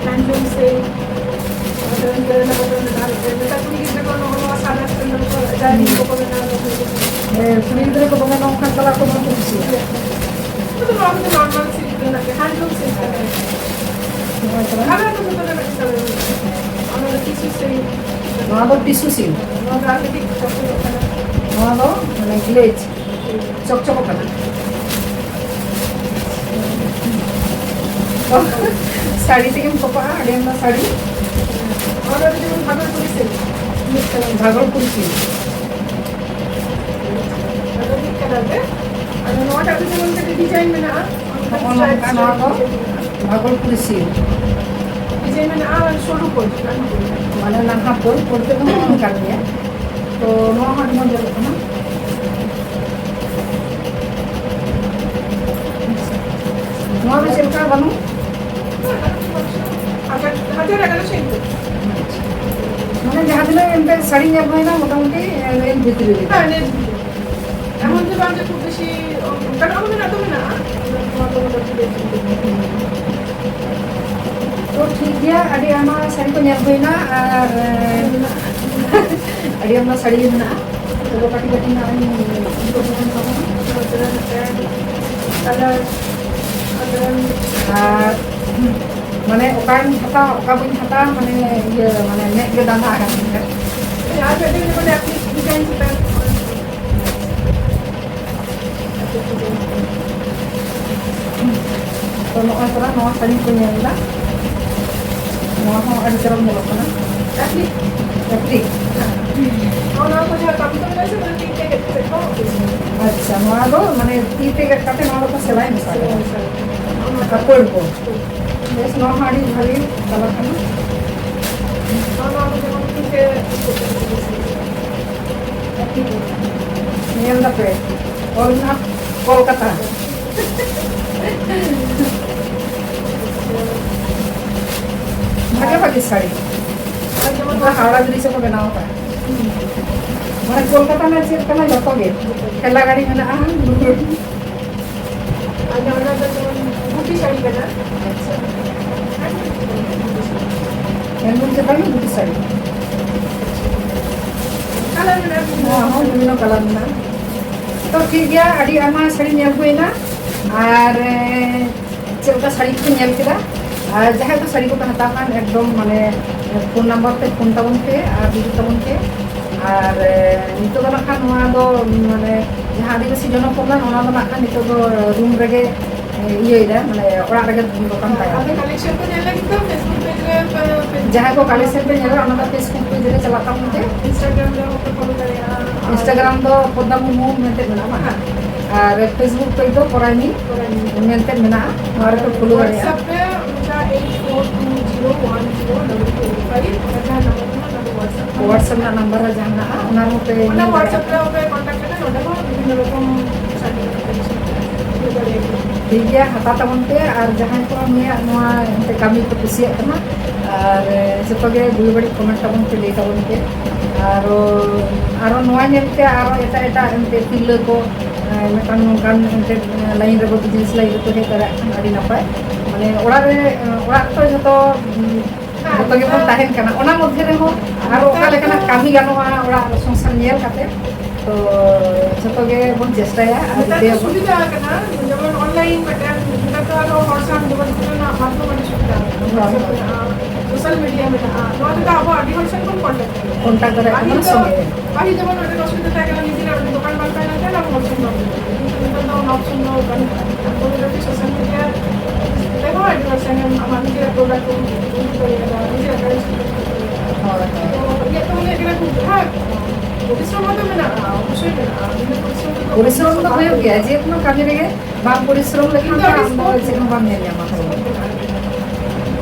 ᱦᱮᱸᱰᱞᱩᱢ ᱥᱮ ᱱᱮᱛᱟᱨ ᱠᱩᱲᱤ ᱜᱤᱫᱽᱨᱟᱹ ᱠᱚ ᱱᱚᱜᱼᱚ ᱱᱚᱣᱟ ᱥᱟᱫᱟ ᱥᱟᱹᱲᱤ ᱠᱚ ᱡᱟᱦᱟᱸᱭ ᱠᱚᱠᱚ ᱵᱮᱱᱟᱣ ᱫᱚ᱾ ᱦᱮᱸ, ᱠᱩᱲᱤ ᱜᱤᱫᱽᱨᱟᱹ ᱠᱚ ᱫᱚᱢᱮ ᱱᱚᱝᱠᱟᱱ ᱠᱟᱞᱟᱨ ᱠᱚ ᱫᱚᱢᱮ ᱠᱚ ᱠᱩᱥᱤᱭᱟᱜᱼᱟ᱾ ᱱᱚᱣᱟ ᱫᱚ ᱱᱚᱨᱢᱟᱞ ᱥᱤᱞᱠ ᱨᱮᱱᱟᱜ ᱜᱮ, ᱦᱮᱸᱰᱞᱩᱢ ᱥᱤᱞᱠ ᱠᱟᱱᱟ᱾ ᱱᱚᱣᱟ ᱠᱟᱱᱟ? ᱚᱱᱟ ᱫᱚ ᱡᱚᱛᱚ ᱨᱮᱱᱟᱜ ᱜᱮ ᱪᱟᱞᱟᱜᱼᱟ᱾ ᱚᱱᱟ ᱫᱚ ᱴᱤᱥᱩ ᱥᱤᱞᱠ᱾ ᱱᱚᱣᱟ ᱫᱚ ᱴᱤᱥᱩ ᱥᱤᱞᱠ᱾ ᱱᱚᱣᱟ ᱫᱚ ᱟᱨ ᱠᱟᱹᱴᱤᱡ ᱪᱚᱠᱚᱞ ᱠᱟᱱᱟ᱾ ᱱᱚᱣᱟ ᱫᱚ ᱢᱟᱱᱮ ᱜᱞᱮᱡᱽ᱾ ᱪᱚᱠᱪᱚᱠᱚᱜ ᱠᱟᱱᱟ᱾ ᱥᱟᱹᱲᱤ ᱛᱮᱜᱮᱢ ᱛᱚᱯᱟᱜᱼᱟ, ᱟᱹᱰᱤ ᱟᱢᱫᱟ ᱥᱟᱹᱲᱤ᱾ ᱚᱱᱟ ᱫᱚ ᱡᱮᱢᱚᱱ ᱵᱷᱟᱜᱚᱞᱯᱩᱨᱤ ᱥᱤᱞᱠ, ᱢᱤᱫ ᱠᱟᱞᱟᱨ᱾ ᱵᱷᱟᱜᱚᱞᱯᱩᱨᱤ ᱥᱤᱞᱠ᱾ ᱟᱫᱚ ᱢᱤᱫ ᱠᱟᱞᱟᱨ ᱜᱮ᱾ ᱟᱫᱚ ᱱᱚᱣᱟᱴᱟᱜ ᱫᱚ ᱡᱮᱢᱚᱱ ᱠᱟᱹᱴᱤᱡ ᱰᱤᱡᱟᱭᱤᱱ ᱢᱮᱱᱟᱜᱼᱟ, ᱱᱚᱜᱼᱚ ᱱᱚᱝᱠᱟ ᱱᱚᱣᱟ ᱫᱚ ᱵᱷᱟᱜᱚᱞᱯᱩᱨᱤ ᱥᱤᱞᱠ᱾ ᱡᱮ ᱢᱮᱱᱟᱜᱼᱟ ᱥᱚᱨᱩ ᱠᱚ, ᱢᱟᱱᱮ ᱱᱟᱱᱦᱟ ᱯᱳᱞ, ᱯᱳᱞ ᱛᱮᱫᱚ ᱦᱚᱸ ᱚᱱᱠᱟᱱ ᱜᱮᱭᱟ᱾ ᱛᱚ ᱱᱚᱣᱟ ᱦᱚᱸ ᱟᱹᱰᱤ ᱢᱚᱡᱽ ᱧᱮᱞᱚᱜ ᱠᱟᱱᱟ᱾ ᱱᱚᱣᱟ ᱫᱚ ᱪᱮᱫ ᱞᱮᱠᱟ ᱵᱟᱹᱱᱩᱜ? ᱦᱟᱡᱟᱨ, ᱦᱟᱡᱟᱨ ᱮᱜᱟᱨᱚᱥᱚ ᱤᱱᱠᱟᱹ᱾ ᱢᱟᱱᱮ ᱡᱟᱦᱟᱸ ᱛᱤᱱᱟᱹᱜ ᱮᱱᱛᱮ ᱥᱟᱹᱲᱤ ᱧᱮᱞ ᱦᱩᱭᱱᱟ, ᱢᱚᱴᱟᱢᱩᱴᱤ ᱨᱮᱧᱡᱽ ᱵᱷᱤᱛᱨᱤ ᱨᱮ᱾ ᱦᱮᱸ, ᱨᱮᱧᱡᱽ ᱵᱷᱤᱛᱨᱤ ᱨᱮ᱾ ᱮᱢᱚᱱ ᱫᱚ ᱵᱟᱝ ᱡᱮ ᱠᱷᱩᱵ ᱵᱮᱥᱤ, ᱚᱱᱠᱟᱱᱟᱜ ᱦᱚᱸ ᱢᱮᱱᱟᱜ ᱫᱚ ᱢᱮᱱᱟᱜᱼᱟ᱾ ᱱᱚᱣᱟ ᱫᱚ ᱢᱚᱴᱟᱢᱩᱴᱤ ᱨᱮᱧᱡᱽ ᱵᱷᱤᱛᱨᱤ ᱨᱮ᱾ ᱛᱚ ᱴᱷᱤᱠ ᱜᱮᱭᱟ, ᱟᱹᱰᱤ ᱟᱭᱢᱟ ᱥᱟᱹᱲᱤ ᱠᱚ ᱧᱮᱞ ᱦᱩᱭᱱᱟ ᱟᱨ ᱟᱹᱰᱤ ᱟᱭᱢᱟ ᱥᱟᱹᱲᱤ ᱜᱮ ᱢᱮᱱᱟᱜᱼᱟ᱾ ᱛᱚᱵᱮ ᱠᱟᱹᱴᱤᱡ ᱠᱟᱹᱴᱤᱡ ᱱᱟᱜ ᱤᱧ ᱩᱫᱩᱜ ᱟᱵᱚᱱ ᱛᱟᱵᱚᱱᱟ᱾ ᱟᱨ ᱢᱟᱱᱮ ᱚᱠᱟᱧ ᱦᱟᱛᱟᱣᱟ, ᱚᱠᱟ ᱵᱟᱹᱧ ᱦᱟᱛᱟᱣᱟ, ᱢᱟᱱᱮ ᱤᱭᱟᱹ, ᱢᱟᱱᱮ ᱢᱮᱫ ᱜᱮ ᱫᱟᱱᱟ ᱟᱠᱟᱱ ᱛᱤᱧᱟ᱾ ᱟᱨ ᱢᱤᱫᱴᱮᱱ ᱢᱟᱱᱮ ᱟᱯᱮ ᱰᱤᱡᱟᱭᱤᱱ ᱪᱮᱛᱟᱱ ᱛᱚ ᱱᱚᱜᱼᱚᱭ ᱛᱚᱨᱟ ᱱᱚᱣᱟ ᱥᱟᱹᱲᱤ ᱠᱚ ᱧᱮᱞ ᱮᱫᱟ᱾ ᱱᱚᱣᱟ ᱦᱚᱸ ᱟᱹᱰᱤ ᱪᱚᱨᱚᱠ ᱧᱮᱞᱚᱜ ᱠᱟᱱᱟ᱾ ᱠᱟᱹᱴᱤᱡ᱾ ᱱᱚᱣᱟ ᱠᱚ ᱡᱟᱦᱟᱸ ᱠᱟᱹᱢᱤ ᱠᱚ ᱢᱮᱱᱟᱜᱼᱟ ᱥᱮ, ᱢᱟᱱᱮ ᱛᱤ ᱛᱮ ᱜᱮᱫ ᱠᱟᱛᱮ ᱠᱚ ᱟᱹᱠᱷᱨᱤᱧᱟ᱾ ᱟᱪᱪᱷᱟ, ᱱᱚᱣᱟ ᱫᱚ ᱢᱟᱱᱮ ᱛᱤ ᱛᱮ ᱜᱮᱫ ᱠᱟᱛᱮ ᱱᱚᱣᱟ ᱫᱚᱠᱚ ᱥᱮᱞᱟᱭ ᱢᱮᱥᱟ ᱠᱟᱫᱟ᱾ ᱥᱮᱞᱟᱭ ᱢᱮᱥᱟ ᱠᱟᱫᱟ᱾ ᱟᱨ ᱯᱟᱹᱲ ᱠᱚ᱾ ᱵᱮᱥ, ᱱᱚᱣᱟ ᱦᱚᱸ ᱟᱹᱰᱤ ᱵᱷᱟᱹᱜᱤ ᱠᱟᱞᱟᱨ ᱠᱟᱱᱟ᱾ ᱱᱚᱣᱟ, ᱱᱚᱣᱟ ᱫᱚ ᱡᱮᱢᱚᱱ ᱛᱤ ᱛᱮ ᱧᱮᱞ ᱫᱟᱯᱮ, ᱚᱞ ᱢᱮᱱᱟᱜᱼᱟ ᱠᱳᱞᱠᱟᱛᱟ᱾ ᱵᱷᱟᱜᱮ ᱵᱷᱟᱜᱮ ᱥᱟᱹᱲᱤ᱾ ᱟᱨ ᱡᱮᱢᱚᱱ ᱚᱱᱠᱟ ᱦᱟᱣᱲᱟ ᱵᱨᱤᱡᱽ ᱦᱚᱸᱠᱚ ᱵᱮᱱᱟᱣ ᱟᱠᱟᱫ᱾ ᱢᱟᱱᱮ ᱠᱳᱞᱠᱟᱛᱟ ᱨᱮᱱᱟᱜ ᱪᱮᱫ ᱞᱮᱠᱟᱱᱟᱜ ᱡᱚᱛᱚ ᱜᱮ᱾ ᱴᱷᱮᱞᱟ ᱜᱟᱹᱰᱤ ᱢᱮᱱᱟᱜᱼᱟ᱾ ᱟᱨ ᱚᱱᱟ ᱫᱚ ᱡᱮᱢᱚᱱ ᱜᱩᱴᱤ ᱥᱟᱹᱲᱤ ᱠᱟᱱᱟ᱾ ᱟᱪᱪᱷᱟ᱾ ᱦᱮᱱᱰᱞᱩᱢ ᱪᱮᱛᱟᱱ ᱨᱮ ᱜᱩᱴᱤ ᱥᱟᱹᱲᱤ᱾ ᱠᱟᱞᱟᱨ ᱢᱮᱱᱟᱜᱼᱟ᱾ ᱱᱚᱣᱟ ᱦᱚᱸ ᱵᱤᱵᱷᱤᱱᱱᱚ ᱠᱟᱞᱟᱨ ᱢᱮᱱᱟᱜᱼᱟ᱾ ᱛᱚ ᱴᱷᱤᱠ ᱜᱮᱭᱟ, ᱟᱹᱰᱤ ᱟᱭᱢᱟ ᱥᱟᱹᱲᱤ ᱧᱮᱞ ᱦᱩᱭᱱᱟ᱾ ᱟᱨ, ᱮ, ᱪᱮᱫ ᱞᱮᱠᱟ ᱥᱟᱹᱲᱤ ᱠᱚᱯᱮ ᱧᱮᱞ ᱠᱮᱫᱟ? ᱟᱨ ᱡᱟᱦᱟᱸᱭ ᱠᱚ ᱥᱟᱹᱲᱤ ᱠᱚᱯᱮ ᱦᱟᱛᱟᱣ ᱠᱷᱟᱱ ᱮᱠᱫᱚᱢ ᱢᱟᱱᱮ ᱯᱷᱳᱱ ᱱᱟᱢᱵᱟᱨ ᱛᱮ ᱯᱷᱳᱱ ᱛᱟᱵᱚᱱ ᱯᱮ ᱟᱨ ᱦᱤᱡᱩᱜ ᱛᱟᱵᱚᱱ ᱯᱮ᱾ ᱟᱨ, ᱮ, ᱱᱤᱛᱚᱜ ᱫᱚ ᱱᱟᱜ ᱠᱷᱟᱱ ᱱᱚᱣᱟ ᱫᱚ ᱢᱟᱱᱮ ᱡᱟᱦᱟᱸ ᱟᱹᱫᱤᱵᱟᱹᱥᱤ ᱡᱚᱱᱚᱠ ᱠᱚ ᱢᱮᱱᱟᱜ, ᱚᱱᱟ ᱫᱚ ᱱᱟᱜ ᱠᱷᱟᱱ ᱱᱤᱛᱚᱜ ᱫᱚ ᱨᱩᱢ ᱨᱮᱜᱮ, ᱮ, ᱤᱭᱟᱹᱭᱮᱫᱟ, ᱢᱟᱱᱮ ᱚᱲᱟᱜ ᱨᱮᱜᱮ ᱫᱚᱠᱟᱱ ᱛᱟᱭ᱾ ᱟᱫᱚ ᱠᱟᱞᱮᱠᱥᱚᱱ ᱠᱚ ᱧᱮᱞ ᱞᱟᱹᱜᱤᱫ ᱫᱚ Facebook ᱯᱮᱡᱽ ᱨᱮ, ᱯᱮ, ᱯᱮ ᱡᱟᱦᱟᱸᱭ ᱠᱚ ᱠᱟᱞᱮᱠᱥᱚᱱ ᱯᱮ ᱧᱮᱞᱟ, ᱚᱱᱟ ᱫᱚ Facebook ᱯᱮᱡᱽ ᱨᱮ ᱪᱟᱞᱟᱜ ᱛᱟᱵᱚᱱ ᱯᱮ᱾ Instagram ᱨᱮ ᱦᱚᱸ ᱯᱮ ᱯᱷᱳᱱ ᱫᱟᱲᱮᱭᱟᱜᱼᱟ᱾ Instagram ᱫᱚ ᱯᱚᱫᱽᱫᱟ ᱢᱩᱨᱢᱩ ᱢᱮᱱᱛᱮ ᱢᱮᱱᱟᱜᱼᱟ, ᱵᱟᱝ? ᱦᱮᱸ᱾ ᱟᱨ Facebook ᱯᱮᱡᱽ ᱫᱚ ᱯᱚᱨᱟᱭᱱᱤ ᱯᱚᱨᱟᱭᱱᱤ᱾ ᱢᱮᱱᱛᱮ ᱢᱮᱱᱟᱜᱼᱟ, ᱱᱚᱣᱟ ᱨᱮᱯᱮ ᱯᱷᱳᱞᱳ ᱫᱟᱲᱮᱭᱟᱜᱼᱟ᱾ WhatsApp ᱨᱮ ᱚᱱᱠᱟ eight four two zero one zero double two eight five, ᱚᱱᱟ ᱡᱟᱦᱟᱸ ᱱᱟᱢᱵᱟᱨ ᱠᱟᱱᱟ, ᱚᱱᱟ ᱫᱚ WhatsApp ᱱᱟᱢᱵᱟᱨ᱾ WhatsApp ᱨᱮᱱᱟᱜ ᱱᱟᱢᱵᱟᱨ ᱦᱚᱸ ᱡᱟᱦᱟᱸ ᱢᱮᱱᱟᱜᱼᱟ, ᱚᱱᱟ ᱨᱮᱦᱚᱸ ᱯᱮ ᱚᱱᱟ ᱧᱮᱞ ᱫᱟᱲᱮᱭᱟᱜᱼᱟ᱾ WhatsApp ᱨᱮ ᱦᱚᱸ ᱯᱮ contact ᱞᱮᱠᱷᱟᱱ ᱱᱚᱰᱮ ᱦᱚᱸ ᱵᱤᱵᱷᱤᱱᱱᱚ ᱨᱚᱠᱚᱢ certification ᱦᱩᱭ ᱫᱟᱲᱮᱭᱟᱜᱼᱟ᱾ ᱴᱷᱤᱠ ᱜᱮᱭᱟ, ᱦᱟᱛᱟᱣ ᱛᱟᱵᱚᱱ ᱯᱮ᱾ ᱟᱨ ᱡᱟᱦᱟᱸᱭ ᱠᱚ ᱱᱩᱭᱟᱜ ᱱᱚᱣᱟ ᱮᱱᱛᱮ ᱠᱟᱹᱢᱤ ᱠᱚ ᱠᱩᱥᱤᱭᱟᱜ ᱠᱟᱱᱟ, ᱟᱨ ᱡᱚᱛᱚ ᱜᱮ ᱵᱩᱜᱤ ᱵᱟᱹᱲᱤᱡ comment ᱛᱟᱵᱚᱱ ᱯᱮ, ᱞᱟᱹᱭ ᱛᱟᱵᱚᱱ ᱯᱮ᱾ ᱟᱨᱚ, ᱟᱨᱚ ᱱᱚᱣᱟ ᱧᱮᱞᱛᱮ ᱟᱨᱚ ᱮᱴᱟᱜ ᱮᱴᱟᱜ ᱮᱱᱛᱮ ᱛᱤᱨᱞᱟᱹ ᱠᱚ, ᱮ, ᱢᱤᱫᱴᱟᱝ ᱱᱚᱝᱠᱟᱱ ᱮᱱᱛᱮ, ᱮ, line ᱨᱮᱵᱚ business line ᱨᱮᱠᱚ ᱦᱮᱡ ᱫᱟᱲᱮᱭᱟᱜ ᱠᱷᱟᱱ ᱟᱹᱰᱤ ᱱᱟᱯᱟᱭ᱾ ᱢᱟᱱᱮ ᱚᱲᱟᱜ ᱨᱮ, ᱮ, ᱚᱲᱟᱜ ᱨᱮᱛᱚ ᱡᱚᱛᱚ, ᱡᱚᱛᱚ ᱜᱮᱵᱚᱱ ᱛᱟᱦᱮᱱ ᱠᱟᱱᱟ, ᱚᱱᱟ ᱢᱚᱫᱽᱫᱷᱮ ᱨᱮᱦᱚᱸ ᱟᱨᱚ ᱚᱠᱟ ᱞᱮᱠᱟᱱᱟᱜ ᱠᱟᱹᱢᱤ ᱜᱟᱱᱚᱜᱼᱟ ᱚᱲᱟᱜ ᱥᱚᱝᱥᱟᱨ ᱧᱮᱞ ᱠᱟᱛᱮ, ᱛᱚ ᱡᱚᱛᱚ ᱜᱮᱵᱚᱱ ᱪᱮᱥᱴᱟᱭᱟ᱾ ᱟᱨ ᱱᱮᱛᱟᱨ ᱫᱚ ᱨᱤᱠᱟᱹᱭᱟᱵᱚᱱ᱾ ᱥᱩᱵᱤᱫᱷᱟ ᱟᱠᱟᱱᱟ, ᱡᱮᱢᱚᱱ online ᱢᱤᱫᱴᱟᱝ, ᱱᱮᱛᱟᱨ ᱫᱚ ᱟᱨᱚ ᱦᱚᱲ ᱥᱟᱶ ᱡᱳᱜᱟᱡᱳᱜᱽ ᱨᱮᱱᱟᱜ ᱢᱟᱫᱽᱫᱷᱚᱢ ᱟᱹᱰᱤ ᱥᱩᱵᱤᱫᱷᱟ ᱟᱠᱟᱱᱟ᱾ ᱦᱳᱭ, WhatsApp ᱦᱳᱭ᱾ ᱢᱮᱱᱟᱜᱼᱟ, social media ᱢᱮᱱᱟᱜᱼᱟ, ᱱᱚᱣᱟ ᱛᱮᱫᱚ ᱟᱵᱚ ᱟᱹᱰᱤ ᱦᱚᱲ ᱥᱟᱶ ᱵᱚᱱ contact ᱫᱟᱲᱮᱭᱟᱜᱼᱟ᱾ ᱯᱟᱹᱦᱤᱞ ᱫᱚ, ᱯᱟᱹᱦᱤᱞ ᱡᱮᱢᱚᱱ ᱢᱤᱫᱴᱮᱱ ᱚᱥᱩᱵᱤᱫᱷᱟ ᱛᱟᱦᱮᱸ ᱠᱟᱱᱟ, ᱱᱤᱡᱮᱨᱟᱜ ᱢᱤᱫᱴᱮᱱ ᱫᱚᱠᱟᱱ ᱵᱟᱝ ᱛᱟᱦᱮᱸ ᱞᱮᱱᱠᱷᱟᱱ ᱟᱵᱚ ᱦᱚᱲ ᱥᱟᱶ ᱵᱟᱝ ᱦᱩᱭᱩᱜᱼᱟ᱾ ᱱᱤᱛᱚᱜ ᱫᱚ ᱚᱱᱟ option ᱫᱚ ᱵᱟᱹᱱᱩᱜᱼᱟ᱾ ᱟᱵᱚ ᱫᱚ social media ᱛᱮᱦᱚᱸ ᱟᱹᱰᱤ ᱦᱚᱲ ᱥᱟᱶ ᱟᱢᱟᱜ ᱱᱤᱡᱮᱨᱟᱜ product ᱠᱚᱢ ᱩᱫᱩᱜ ᱫᱟᱲᱮᱭᱟᱜᱼᱟ, ᱱᱤᱡᱮᱨᱟᱜ currency ᱠᱚᱢ ᱩᱫᱩᱜ ᱫᱟᱲᱮᱭᱟᱜᱼᱟ᱾ ᱦᱳᱭ, ᱦᱳᱭ᱾ ᱛᱚ ᱤᱧᱟᱹᱜ ᱛᱚ ᱢᱚᱱᱮ ᱦᱩᱭᱩᱜ ᱠᱟᱱᱟ ᱠᱷᱩᱵ ᱵᱷᱟᱜᱮ᱾ ᱯᱚᱨᱤᱥᱨᱚᱢ ᱦᱚᱸᱛᱚ ᱢᱮᱱᱟᱜᱼᱟ, ᱚᱵᱚᱥᱥᱳᱭ ᱢᱮᱱᱟᱜᱼᱟ᱾ ᱵᱤᱱᱟᱹ ᱯᱚᱨᱤᱥᱨᱚᱢ ᱛᱮᱫᱚ ᱯᱚᱨᱤᱥᱨᱚᱢ ᱫᱚ ᱵᱟᱝ ᱦᱩᱭᱩᱜ ᱜᱮᱭᱟ, ᱦᱩᱭᱩᱜᱼᱟ᱾ ᱡᱮ ᱠᱳᱱᱳ ᱠᱟᱹᱢᱤ ᱨᱮᱜᱮ ᱵᱟᱢ ᱯᱚᱨᱤᱥᱨᱚᱢ ᱞᱮᱠᱷᱟᱱ ᱠᱤᱱᱛᱩ ᱫᱚ ᱟᱹᱰᱤ ᱟᱢ ᱫᱚ ᱥᱚᱦᱚᱡ ᱪᱮᱫ ᱦᱚᱸ ᱢᱮᱱᱟᱜᱼᱟ᱾ ᱵᱟᱢ ᱧᱮᱞ ᱧᱟᱢᱟ᱾ ᱦᱳᱭ᱾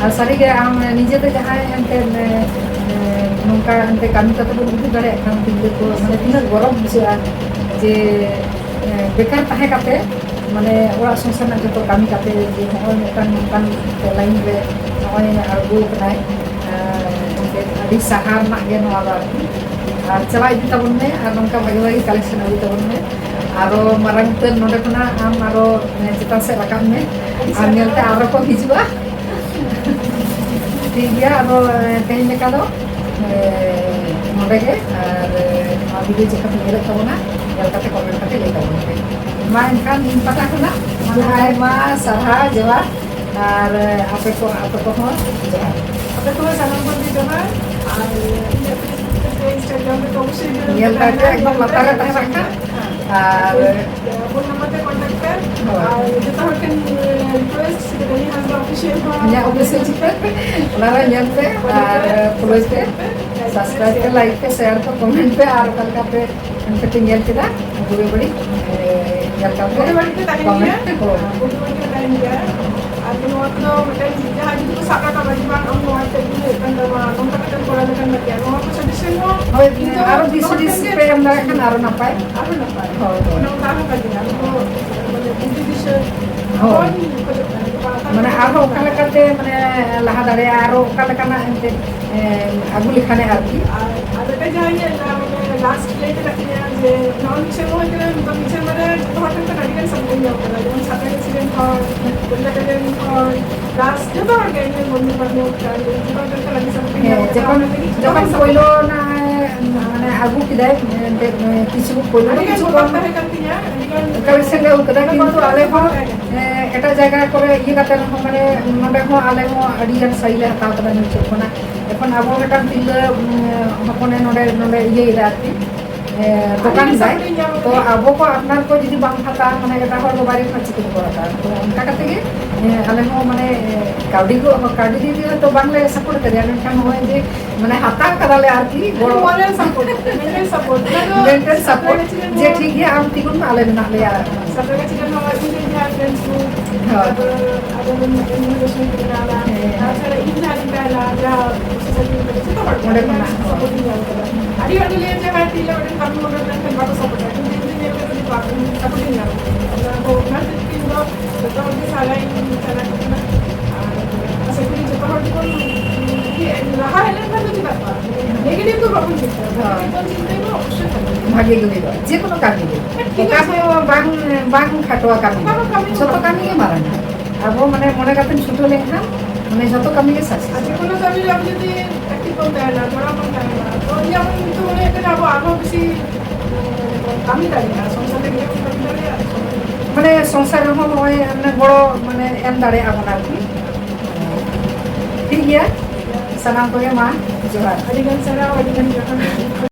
ᱟᱨ ᱥᱟᱹᱨᱤᱜᱮ ᱟᱢ ᱱᱤᱡᱮᱛᱮ ᱡᱟᱦᱟᱸᱭ ᱮᱱᱛᱮᱫ, ᱮ, ᱮ, ᱱᱚᱝᱠᱟ ᱮᱱᱛᱮᱫ ᱠᱟᱹᱢᱤ ᱠᱟᱛᱮ ᱵᱚᱱ ᱩᱫᱩᱜ ᱫᱟᱲᱮᱭᱟᱜ ᱠᱷᱟᱱ ᱛᱤᱨᱞᱟᱹ ᱠᱚ ᱢᱟᱱᱮ ᱛᱤᱱᱟᱹᱜ ᱜᱚᱨᱚᱵᱽ ᱵᱩᱡᱷᱟᱹᱜᱼᱟ ᱡᱮ, ᱮ, ᱵᱮᱠᱟᱨ ᱛᱟᱦᱮᱸ ᱠᱟᱛᱮ ᱢᱟᱱᱮ ᱚᱲᱟᱜ ᱥᱚᱝᱥᱟᱨ ᱨᱮᱱᱟᱜ ᱡᱚᱛᱚ ᱠᱟᱹᱢᱤ ᱠᱟᱛᱮ ᱡᱮ ᱱᱚᱜᱼᱚᱭ ᱢᱤᱫᱴᱟᱝ ᱱᱚᱝᱠᱟᱱ ᱞᱟᱭᱤᱱ ᱨᱮ ᱱᱚᱜᱼᱚᱭ ᱟᱬᱜᱚ ᱠᱟᱱᱟᱭ᱾ ᱮ, ᱮᱱᱛᱮᱫ ᱟᱹᱰᱤ ᱥᱟᱨᱦᱟᱣ ᱨᱮᱱᱟᱜ ᱜᱮ ᱱᱚᱣᱟ ᱫᱚ ᱟᱨᱠᱤ᱾ ᱟᱨ ᱪᱟᱞᱟᱣ ᱤᱫᱤ ᱛᱟᱵᱚᱱ ᱢᱮ ᱟᱨ ᱱᱚᱝᱠᱟ ᱵᱷᱟᱜᱮ ᱵᱷᱟᱜᱮ collection ᱟᱹᱜᱩᱭ ᱛᱟᱵᱚᱱ ᱢᱮ᱾ ᱟᱨᱚ ᱢᱟᱨᱟᱝ ᱩᱛᱟᱹᱨ ᱱᱚᱰᱮ ᱠᱷᱚᱱᱟᱜ ᱟᱢ ᱟᱨᱚ, ᱮ, ᱪᱮᱛᱟᱱ ᱥᱮᱫ ᱨᱟᱠᱟᱵ ᱢᱮ᱾ ᱟᱢ ᱧᱮᱞᱛᱮ ᱟᱨᱚ ᱠᱚ ᱦᱤᱡᱩᱜᱼᱟ᱾ ᱴᱷᱤᱠ ᱜᱮᱭᱟ, ᱟᱫᱚ, ᱮ, ᱛᱮᱦᱮᱧ ᱞᱮᱠᱟ ᱫᱚ, ᱮ, ᱱᱚᱰᱮ ᱜᱮ᱾ ᱟᱨ, ᱮ, ᱱᱚᱣᱟ video ᱪᱮᱫ ᱞᱮᱠᱟ ᱯᱮ ᱧᱮᱞᱮᱫ ᱛᱟᱵᱚᱱᱟ, ᱧᱮᱞ ᱠᱟᱛᱮ comment ᱠᱟᱛᱮ ᱞᱟᱹᱭ ᱛᱟᱵᱚᱱ ᱯᱮ᱾ ᱢᱟ ᱮᱱᱠᱷᱟᱱ ᱤᱧ ᱯᱟᱦᱴᱟ ᱠᱷᱚᱱᱟᱜ ᱢᱟᱱᱮ ᱟᱭᱢᱟ ᱥᱟᱨᱦᱟᱣ, ᱡᱚᱦᱟᱨ᱾ ᱟᱨ, ᱮ, ᱟᱯᱮ ᱠᱚ, ᱟᱯᱮ ᱠᱚᱦᱚᱸ ᱡᱚᱦᱟᱨ᱾ ᱟᱯᱮ ᱠᱚᱦᱚᱸ ᱥᱟᱱᱟᱢ ᱠᱚᱜᱮ ᱡᱚᱦᱟᱨ᱾ ᱟᱨ ᱤᱧᱟᱹᱜ Facebook ᱯᱮ, Instagram ᱨᱮ ᱚᱵᱚᱥᱥᱳᱭ ᱡᱚᱲᱟᱣ ᱮᱠᱫᱚᱢ ᱛᱟᱦᱮᱱᱟ, ᱮᱠᱫᱚᱢ ᱧᱮᱞ ᱞᱟᱛᱟᱨ ᱨᱮ ᱯᱮ᱾ ᱛᱟᱦᱮᱸ ᱞᱮᱱᱠᱷᱟᱱ᱾ ᱟᱨ ᱯᱷᱳᱱ ᱱᱟᱢᱵᱟᱨ ᱛᱮ contact ᱯᱮ᱾ ᱦᱳᱭ᱾ ᱟᱨ ᱡᱚᱛᱚ ᱦᱚᱲ ᱴᱷᱮᱱ, ᱮ, request, ᱥᱤᱫᱩ ᱠᱟᱹᱱᱦᱩ ᱦᱟᱸᱥᱫᱟ official ᱯᱮ᱾ ᱤᱧᱟᱹᱜ official ᱪᱤᱛᱟᱹᱨ ᱯᱮ, ᱚᱱᱟ ᱨᱮ ᱧᱮᱞ ᱯᱮ ᱟᱨ follow ᱯᱮ, subscribe ᱯᱮ, like ᱯᱮ, share ᱯᱮ, comment ᱯᱮ ᱟᱨ ᱚᱠᱟ ᱞᱮᱠᱟ ᱯᱮ ᱮᱱᱛᱮ ᱯᱮ ᱧᱮᱞ ᱠᱮᱫᱟ ᱵᱩᱜᱤ ᱵᱟᱹᱲᱤᱡ, ᱮ, ᱧᱮᱞ ᱠᱟᱛᱮ ᱵᱩᱜᱤ ᱵᱟᱹᱲᱤᱡ ᱯᱮ ᱛᱟᱦᱮᱱ comment ᱜᱮᱭᱟ᱾ ᱯᱮ᱾ ᱦᱳᱭ᱾ ᱵᱩᱜᱤ ᱵᱟᱹᱲᱤᱡ ᱯᱮ ᱛᱟᱦᱮᱱ ᱜᱮᱭᱟ᱾ ᱟᱫᱚ ᱱᱚᱣᱟ ᱠᱚᱫᱚ ᱢᱤᱫᱴᱮᱱ ᱡᱟᱦᱟᱸᱭ ᱡᱩᱫᱤ ᱠᱚ ᱥᱟᱵ ᱨᱟᱠᱟᱵᱟ ᱡᱮ ᱵᱟᱝ, ᱟᱢ ᱱᱚᱣᱟ ᱪᱮᱫ ᱜᱮ ᱦᱩᱭᱩᱜ ᱠᱟᱱ ᱛᱟᱢᱟ, ᱱᱚᱝᱠᱟ ᱠᱟᱛᱮᱢ ᱠᱚᱨᱟᱣ ᱞᱮᱠᱷᱟᱱ ᱵᱷᱟᱜᱮᱜᱼᱟ, ᱱᱚᱣᱟ ᱠᱚ ᱥᱟᱡᱮᱥᱚᱱ ᱦᱚᱸ ᱦᱳᱭ, ᱤᱧ ᱫᱚ ᱟᱨᱚ ᱡᱚᱛᱚ ᱵᱮᱥᱤ ᱦᱚᱲ ᱴᱷᱮᱱ ᱵᱮᱥᱤ ᱜᱮ ᱯᱮ ᱮᱢ ᱫᱟᱲᱮᱭᱟᱜ ᱠᱷᱟᱱ ᱟᱨᱚ ᱱᱟᱯᱟᱭ᱾ ᱟᱨᱚ ᱱᱟᱯᱟᱭ᱾ ᱦᱳᱭ, ᱦᱳᱭ᱾ ᱚᱱᱮ ᱚᱱᱠᱟ ᱦᱚᱸ ᱵᱷᱟᱜᱮᱜᱼᱟ, ᱟᱵᱚ ᱢᱟᱱᱮ ᱵᱩᱫᱽᱫᱷᱤ ᱫᱤᱥᱟᱹ ᱦᱳᱭ᱾ ᱦᱚᱸᱧ ᱠᱷᱚᱡᱚᱜ ᱠᱟᱱᱟ, ᱡᱮ ᱵᱟᱝ, ᱢᱟᱱᱮ ᱟᱨᱦᱚᱸ ᱚᱠᱟ ᱞᱮᱠᱟᱛᱮ ᱢᱟᱱᱮ ᱞᱟᱦᱟ ᱫᱟᱲᱮᱭᱟᱜᱼᱟ, ᱟᱨᱚ ᱚᱠᱟ ᱞᱮᱠᱟᱱᱟᱜ ᱮᱱᱛᱮᱫ, ᱮ, ᱟᱹᱜᱩ ᱞᱮᱠᱷᱟᱱᱮ ᱟᱨᱠᱤ᱾ ᱟᱨ, ᱟᱨ ᱢᱤᱫᱴᱮᱱ ᱡᱟᱦᱟᱸᱧ ᱧᱮᱞ ᱮᱫᱟ, ᱢᱟᱱᱮ ᱞᱟᱥᱴ ᱞᱟᱹᱭ ᱛᱮᱱᱟᱜ ᱛᱤᱧᱟᱹ ᱡᱮ ᱱᱚᱜᱼᱚᱭ ᱢᱤᱫ ᱥᱮᱨᱢᱟ ᱦᱩᱭ ᱠᱟᱱᱟ, ᱱᱤᱛᱚᱜ ᱢᱤᱫ ᱥᱮᱨᱢᱟ ᱨᱮ ᱡᱚᱛᱚ ᱦᱚᱲ ᱴᱷᱮᱱ ᱠᱷᱚᱱ ᱟᱹᱰᱤ ᱜᱟᱱ ᱥᱟᱯᱳᱨᱴ ᱤᱧ ᱧᱟᱢ ᱠᱟᱫᱟ, ᱡᱮᱢᱚᱱ ᱥᱟᱱᱛᱟᱲᱤ ᱥᱤᱨᱮᱱ ᱦᱚᱲ, ᱠᱳᱞᱠᱟᱛᱟ ᱨᱮᱱ ᱦᱚᱲ, ᱯᱞᱟᱥ ᱡᱚᱛᱚ ᱦᱚᱲ ᱜᱮ, ᱤᱧ ᱨᱮᱱ ᱵᱚᱱᱫᱷᱩ ᱵᱟᱱᱫᱷᱚᱵ, ᱡᱚᱛᱚ ᱦᱚᱲ ᱴᱷᱮᱱ ᱠᱷᱚᱱ ᱟᱹᱰᱤ ᱥᱟᱯᱳᱨᱴ ᱤᱧ ᱧᱟᱢ ᱦᱮᱸ, ᱠᱟᱫᱟ᱾ ᱡᱚᱠᱷᱚᱱ, ᱚᱱᱟ ᱞᱟᱹᱜᱤᱫ ᱡᱚᱠᱷᱚᱱ ᱡᱚᱛᱚ ᱯᱳᱭᱞᱳ ᱚᱱᱟ, ᱢᱟᱱᱮ, ᱟᱹᱜᱩ ᱠᱮᱫᱟᱭ, ᱮᱱᱛᱮᱫ, ᱠᱤᱪᱷᱩ ᱯᱳᱭᱞᱳ ᱟᱹᱰᱤ ᱜᱟᱱ ᱠᱤᱪᱷᱩ ᱵᱚᱛᱚᱨ ᱠᱚᱢ ᱛᱟᱦᱮᱸ ᱠᱟᱱ ᱛᱤᱧᱟᱹ, ᱟᱹᱰᱤ ᱜᱟᱱ ᱠᱟᱹᱢᱤ ᱥᱮᱫ ᱞᱮ ᱟᱹᱜᱩ ᱠᱮᱫᱟ, ᱵᱚᱛᱚᱨ ᱠᱤᱱᱛᱩ ᱟᱞᱮ ᱦᱚᱸ, ᱛᱟᱦᱮᱸ ᱠᱟᱱᱟ᱾ ᱮᱸ, ᱮᱴᱟᱜ ᱡᱟᱭᱜᱟ ᱠᱚᱨᱮ ᱤᱭᱟᱹ ᱠᱟᱛᱮ ᱨᱮᱦᱚᱸ, ᱢᱟᱱᱮ, ᱱᱚᱰᱮ ᱦᱚᱸ ᱟᱞᱮ ᱦᱚᱸ ᱟᱹᱰᱤ ᱜᱟᱱ ᱥᱟᱹᱭᱤ ᱞᱮ ᱦᱟᱛᱟᱣ ᱠᱟᱫᱟ ᱱᱤᱛᱚᱜ ᱠᱷᱚᱱᱟᱜ᱾ ᱮᱠᱷᱚᱱ ᱟᱵᱚ ᱢᱤᱫᱴᱟᱝ ᱛᱤᱨᱞᱟᱹ, ᱩᱸ, ᱦᱚᱯᱚᱱᱮ ᱱᱚᱰᱮ, ᱱᱚᱰᱮ ᱤᱭᱟᱹᱭᱮᱫᱟ ᱟᱨᱠᱤ, ᱮᱸ, ᱫᱚᱠᱟᱱ ᱟᱹᱰᱤ ᱫᱟᱭ᱾ ᱥᱟᱹᱠᱲᱤ ᱧᱟᱢ ᱛᱚ ᱠᱟᱛᱮ᱾ ᱟᱵᱚ ᱠᱚ ᱟᱯᱱᱟᱨ ᱠᱚ ᱡᱩᱫᱤ ᱵᱟᱝ ᱦᱟᱛᱟᱣᱟ, ᱢᱟᱱᱮ, ᱮᱴᱟᱜ ᱦᱚᱲ ᱫᱚ ᱵᱟᱭᱨᱮ ᱠᱷᱚᱱᱟᱜ ᱪᱤᱠᱟᱹ ᱛᱮᱠᱚ ᱦᱟᱛᱟᱣᱟ? ᱛᱚ ᱚᱱᱠᱟ ᱠᱟᱛᱮ ᱜᱮ, ᱮᱸ, ᱟᱞᱮ ᱦᱚᱸ, ᱢᱟᱱᱮ, ᱠᱟᱹᱣᱰᱤ ᱠᱚ, ᱠᱟᱹᱣᱰᱤ ᱫᱤᱠ ᱫᱤᱭᱮ ᱦᱚᱭᱛᱳ ᱵᱟᱝᱞᱮ ᱥᱟᱯᱳᱨᱴ ᱠᱟᱫᱮᱭᱟ, ᱢᱮᱱᱠᱷᱟᱱ ᱱᱚᱜᱼᱚᱭ ᱡᱮ, ᱢᱟᱱᱮ, ᱦᱟᱛᱟᱣ ᱠᱟᱫᱟᱞᱮ ᱟᱨᱠᱤ, ᱜᱚᱲᱚ᱾ Moral support, mental support᱾ ᱚᱱᱟ ᱫᱚ mental support, ᱥᱟᱱᱛᱟᱲᱤ ᱪᱮᱫ ᱡᱮ ᱦᱚᱸ ᱴᱷᱤᱠ ᱜᱮᱭᱟ, ᱟᱢ ᱛᱤᱸᱜᱩᱱ ᱢᱮ, ᱟᱞᱮ ᱢᱮᱱᱟᱜ ᱞᱮᱭᱟ᱾ ᱥᱟᱱᱛᱟᱲᱤ ᱪᱮᱫ ᱦᱚᱸ ᱤᱧ ᱨᱮᱱ ᱡᱟᱦᱟᱸ friends ᱠᱚ, ᱦᱳᱭ᱾ ᱛᱟᱨᱯᱚᱨ ᱟᱵᱚ ᱨᱮᱱ ᱤᱧ ᱨᱮᱱ ᱵᱮᱥ ᱠᱚ ᱢᱮᱱᱟᱜᱼᱟ, ᱦᱮᱸ᱾ ᱛᱟᱪᱷᱟᱲᱟ ᱤᱧ ᱡᱟᱦᱟᱸ ᱨᱤᱧ ᱛᱟᱦᱮᱱᱟ, ᱡᱟᱦᱟᱸ ᱥᱳᱥᱟᱭᱴᱤ ᱨᱮ ᱡᱚᱛᱚ ᱦᱚᱲ ᱚᱸᱰᱮ ᱚᱸᱰᱮ ᱠᱷᱚᱱᱟᱜ, ᱦᱳᱭ᱾ Support ᱤᱧ ᱧᱟᱢ ᱠᱟᱫᱟ᱾ ᱟᱹᱰᱤ ᱦᱚᱲ ᱠᱚ ᱞᱟᱹᱭᱟ ᱡᱮ, "ᱦᱮᱸ, ᱛᱤᱨᱞᱟᱹ ᱦᱚᱲ ᱴᱷᱮᱱ ᱠᱟᱹᱢᱤ ᱦᱚᱲ ᱴᱷᱮᱱ ᱵᱟᱠᱚ support ᱟ", ᱠᱤᱱᱛᱩ ᱤᱧ ᱫᱚᱧ ᱧᱮᱞ ᱠᱟᱫᱟ ᱡᱮ ᱵᱟᱝ, support ᱤᱧ ᱧᱟᱢ ᱠᱟᱫᱟ᱾ ᱚᱱᱟ ᱠᱚ, ᱚᱱᱟ ᱠᱷᱟᱹᱛᱤᱨ ᱛᱮ ᱤᱧ ᱫᱚ ᱡᱚᱛᱚ ᱦᱚᱲ ᱜᱮ ᱥᱟᱞᱟᱜ ᱤᱧ ᱪᱟᱞᱟᱜ ᱠᱟᱱᱟ᱾ ᱟᱨ ᱟᱥᱟ ᱠᱚᱨᱤ ᱡᱚᱛᱚ ᱦᱚᱲ ᱜᱮᱵᱚᱱ, ᱤᱭᱟᱹ, ᱞᱟᱦᱟ ᱦᱮᱡ ᱞᱮᱱᱠᱷᱟᱱ ᱫᱚ ᱪᱮᱫᱟᱜ ᱵᱟᱝ? Negative ᱫᱚ ᱵᱟᱵᱚᱱ ᱪᱤᱱᱛᱟᱹᱭᱟ᱾ ᱦᱳᱭ᱾ Positive ᱵᱚᱱ ᱪᱤᱱᱛᱟᱹᱭ ᱢᱟ, ᱚᱵᱚᱥᱥᱳᱭ ᱵᱷᱟᱜᱮ᱾ ᱵᱷᱟᱜᱮ ᱜᱮ ᱦᱩᱭᱩᱜᱼᱟ, ᱡᱮ ᱠᱳᱱᱳ ᱠᱟᱹᱢᱤ ᱜᱮ᱾ ᱦᱮᱸ, ᱴᱷᱤᱠ ᱚᱠᱟ ᱟᱪᱷᱮ᱾ ᱦᱚᱸ ᱵᱟᱝ, ᱵᱟᱝ ᱠᱷᱟᱴᱚᱣᱟ ᱠᱟᱹᱢᱤ᱾ ᱚᱠᱟ ᱦᱚᱸ ᱠᱟᱹᱢᱤ ᱡᱷᱚᱛᱚ ᱵᱟᱝ᱾ ᱠᱟᱹᱢᱤ ᱜᱮ ᱢᱟᱨᱟᱝᱟ᱾ ᱟᱵᱚ, ᱢᱟᱱᱮ, ᱢᱚᱱᱮ ᱠᱟᱛᱮᱢ ᱪᱷᱩᱴᱟᱹᱣ ᱞᱮᱱᱠᱷᱟᱱ, ᱢᱟᱱᱮ, ᱡᱷᱚᱛᱚ ᱠᱟᱹᱢᱤ ᱜᱮ success᱾ ᱟᱨ ᱡᱮ ᱠᱳᱱᱳ ᱠᱟᱹᱢᱤ ᱨᱮ ᱟᱵᱚ ᱡᱩᱫᱤ active ᱵᱚᱱ ᱛᱟᱦᱮᱱᱟ, ᱡᱚᱲᱟᱣ ᱵᱚᱱ ᱛᱟᱦᱮᱱᱟ, ᱛᱚ ᱤᱧᱟᱹᱜ ᱢᱚᱱᱮ ᱛᱮᱫᱚ ᱢᱚᱱᱮ ᱦᱩᱭᱩᱜ ᱠᱟᱱᱟ ᱟᱵᱚ ᱟᱨᱦᱚᱸ ᱵᱮᱥᱤ, ᱢᱟᱱᱮ, ᱵᱚᱱ ᱠᱟᱹᱢᱤ ᱫᱟᱲᱮᱭᱟᱜᱼᱟ, ᱥᱚᱝᱥᱟᱨ ᱞᱟᱹᱜᱤᱫ ᱦᱚᱸ ᱵᱚᱱ ᱠᱟᱹᱢᱤ ᱫᱟᱲᱮᱭᱟᱜᱼᱟ᱾ ᱢᱟᱱᱮ, ᱥᱚᱝᱥᱟᱨ ᱨᱮᱦᱚᱸ ᱱᱚᱜᱼᱚᱭ, ᱢᱟᱱᱮ, ᱜᱚᱲᱚ, ᱢᱟᱱᱮ, ᱮᱢ ᱫᱟᱲᱮᱭᱟᱜᱼᱟ ᱵᱚᱱ ᱟᱨᱠᱤ᱾ ᱴᱷᱤᱠ ᱜᱮᱭᱟ, ᱥᱟᱱᱟᱢ ᱠᱚᱜᱮ ᱢᱟ ᱡᱚᱦᱟᱨ᱾ ᱟᱹᱰᱤ ᱜᱟᱱ ᱥᱟᱨᱦᱟᱣ, ᱟᱹᱰᱤ ᱜᱟᱱ ᱡᱚᱦᱟᱨ᱾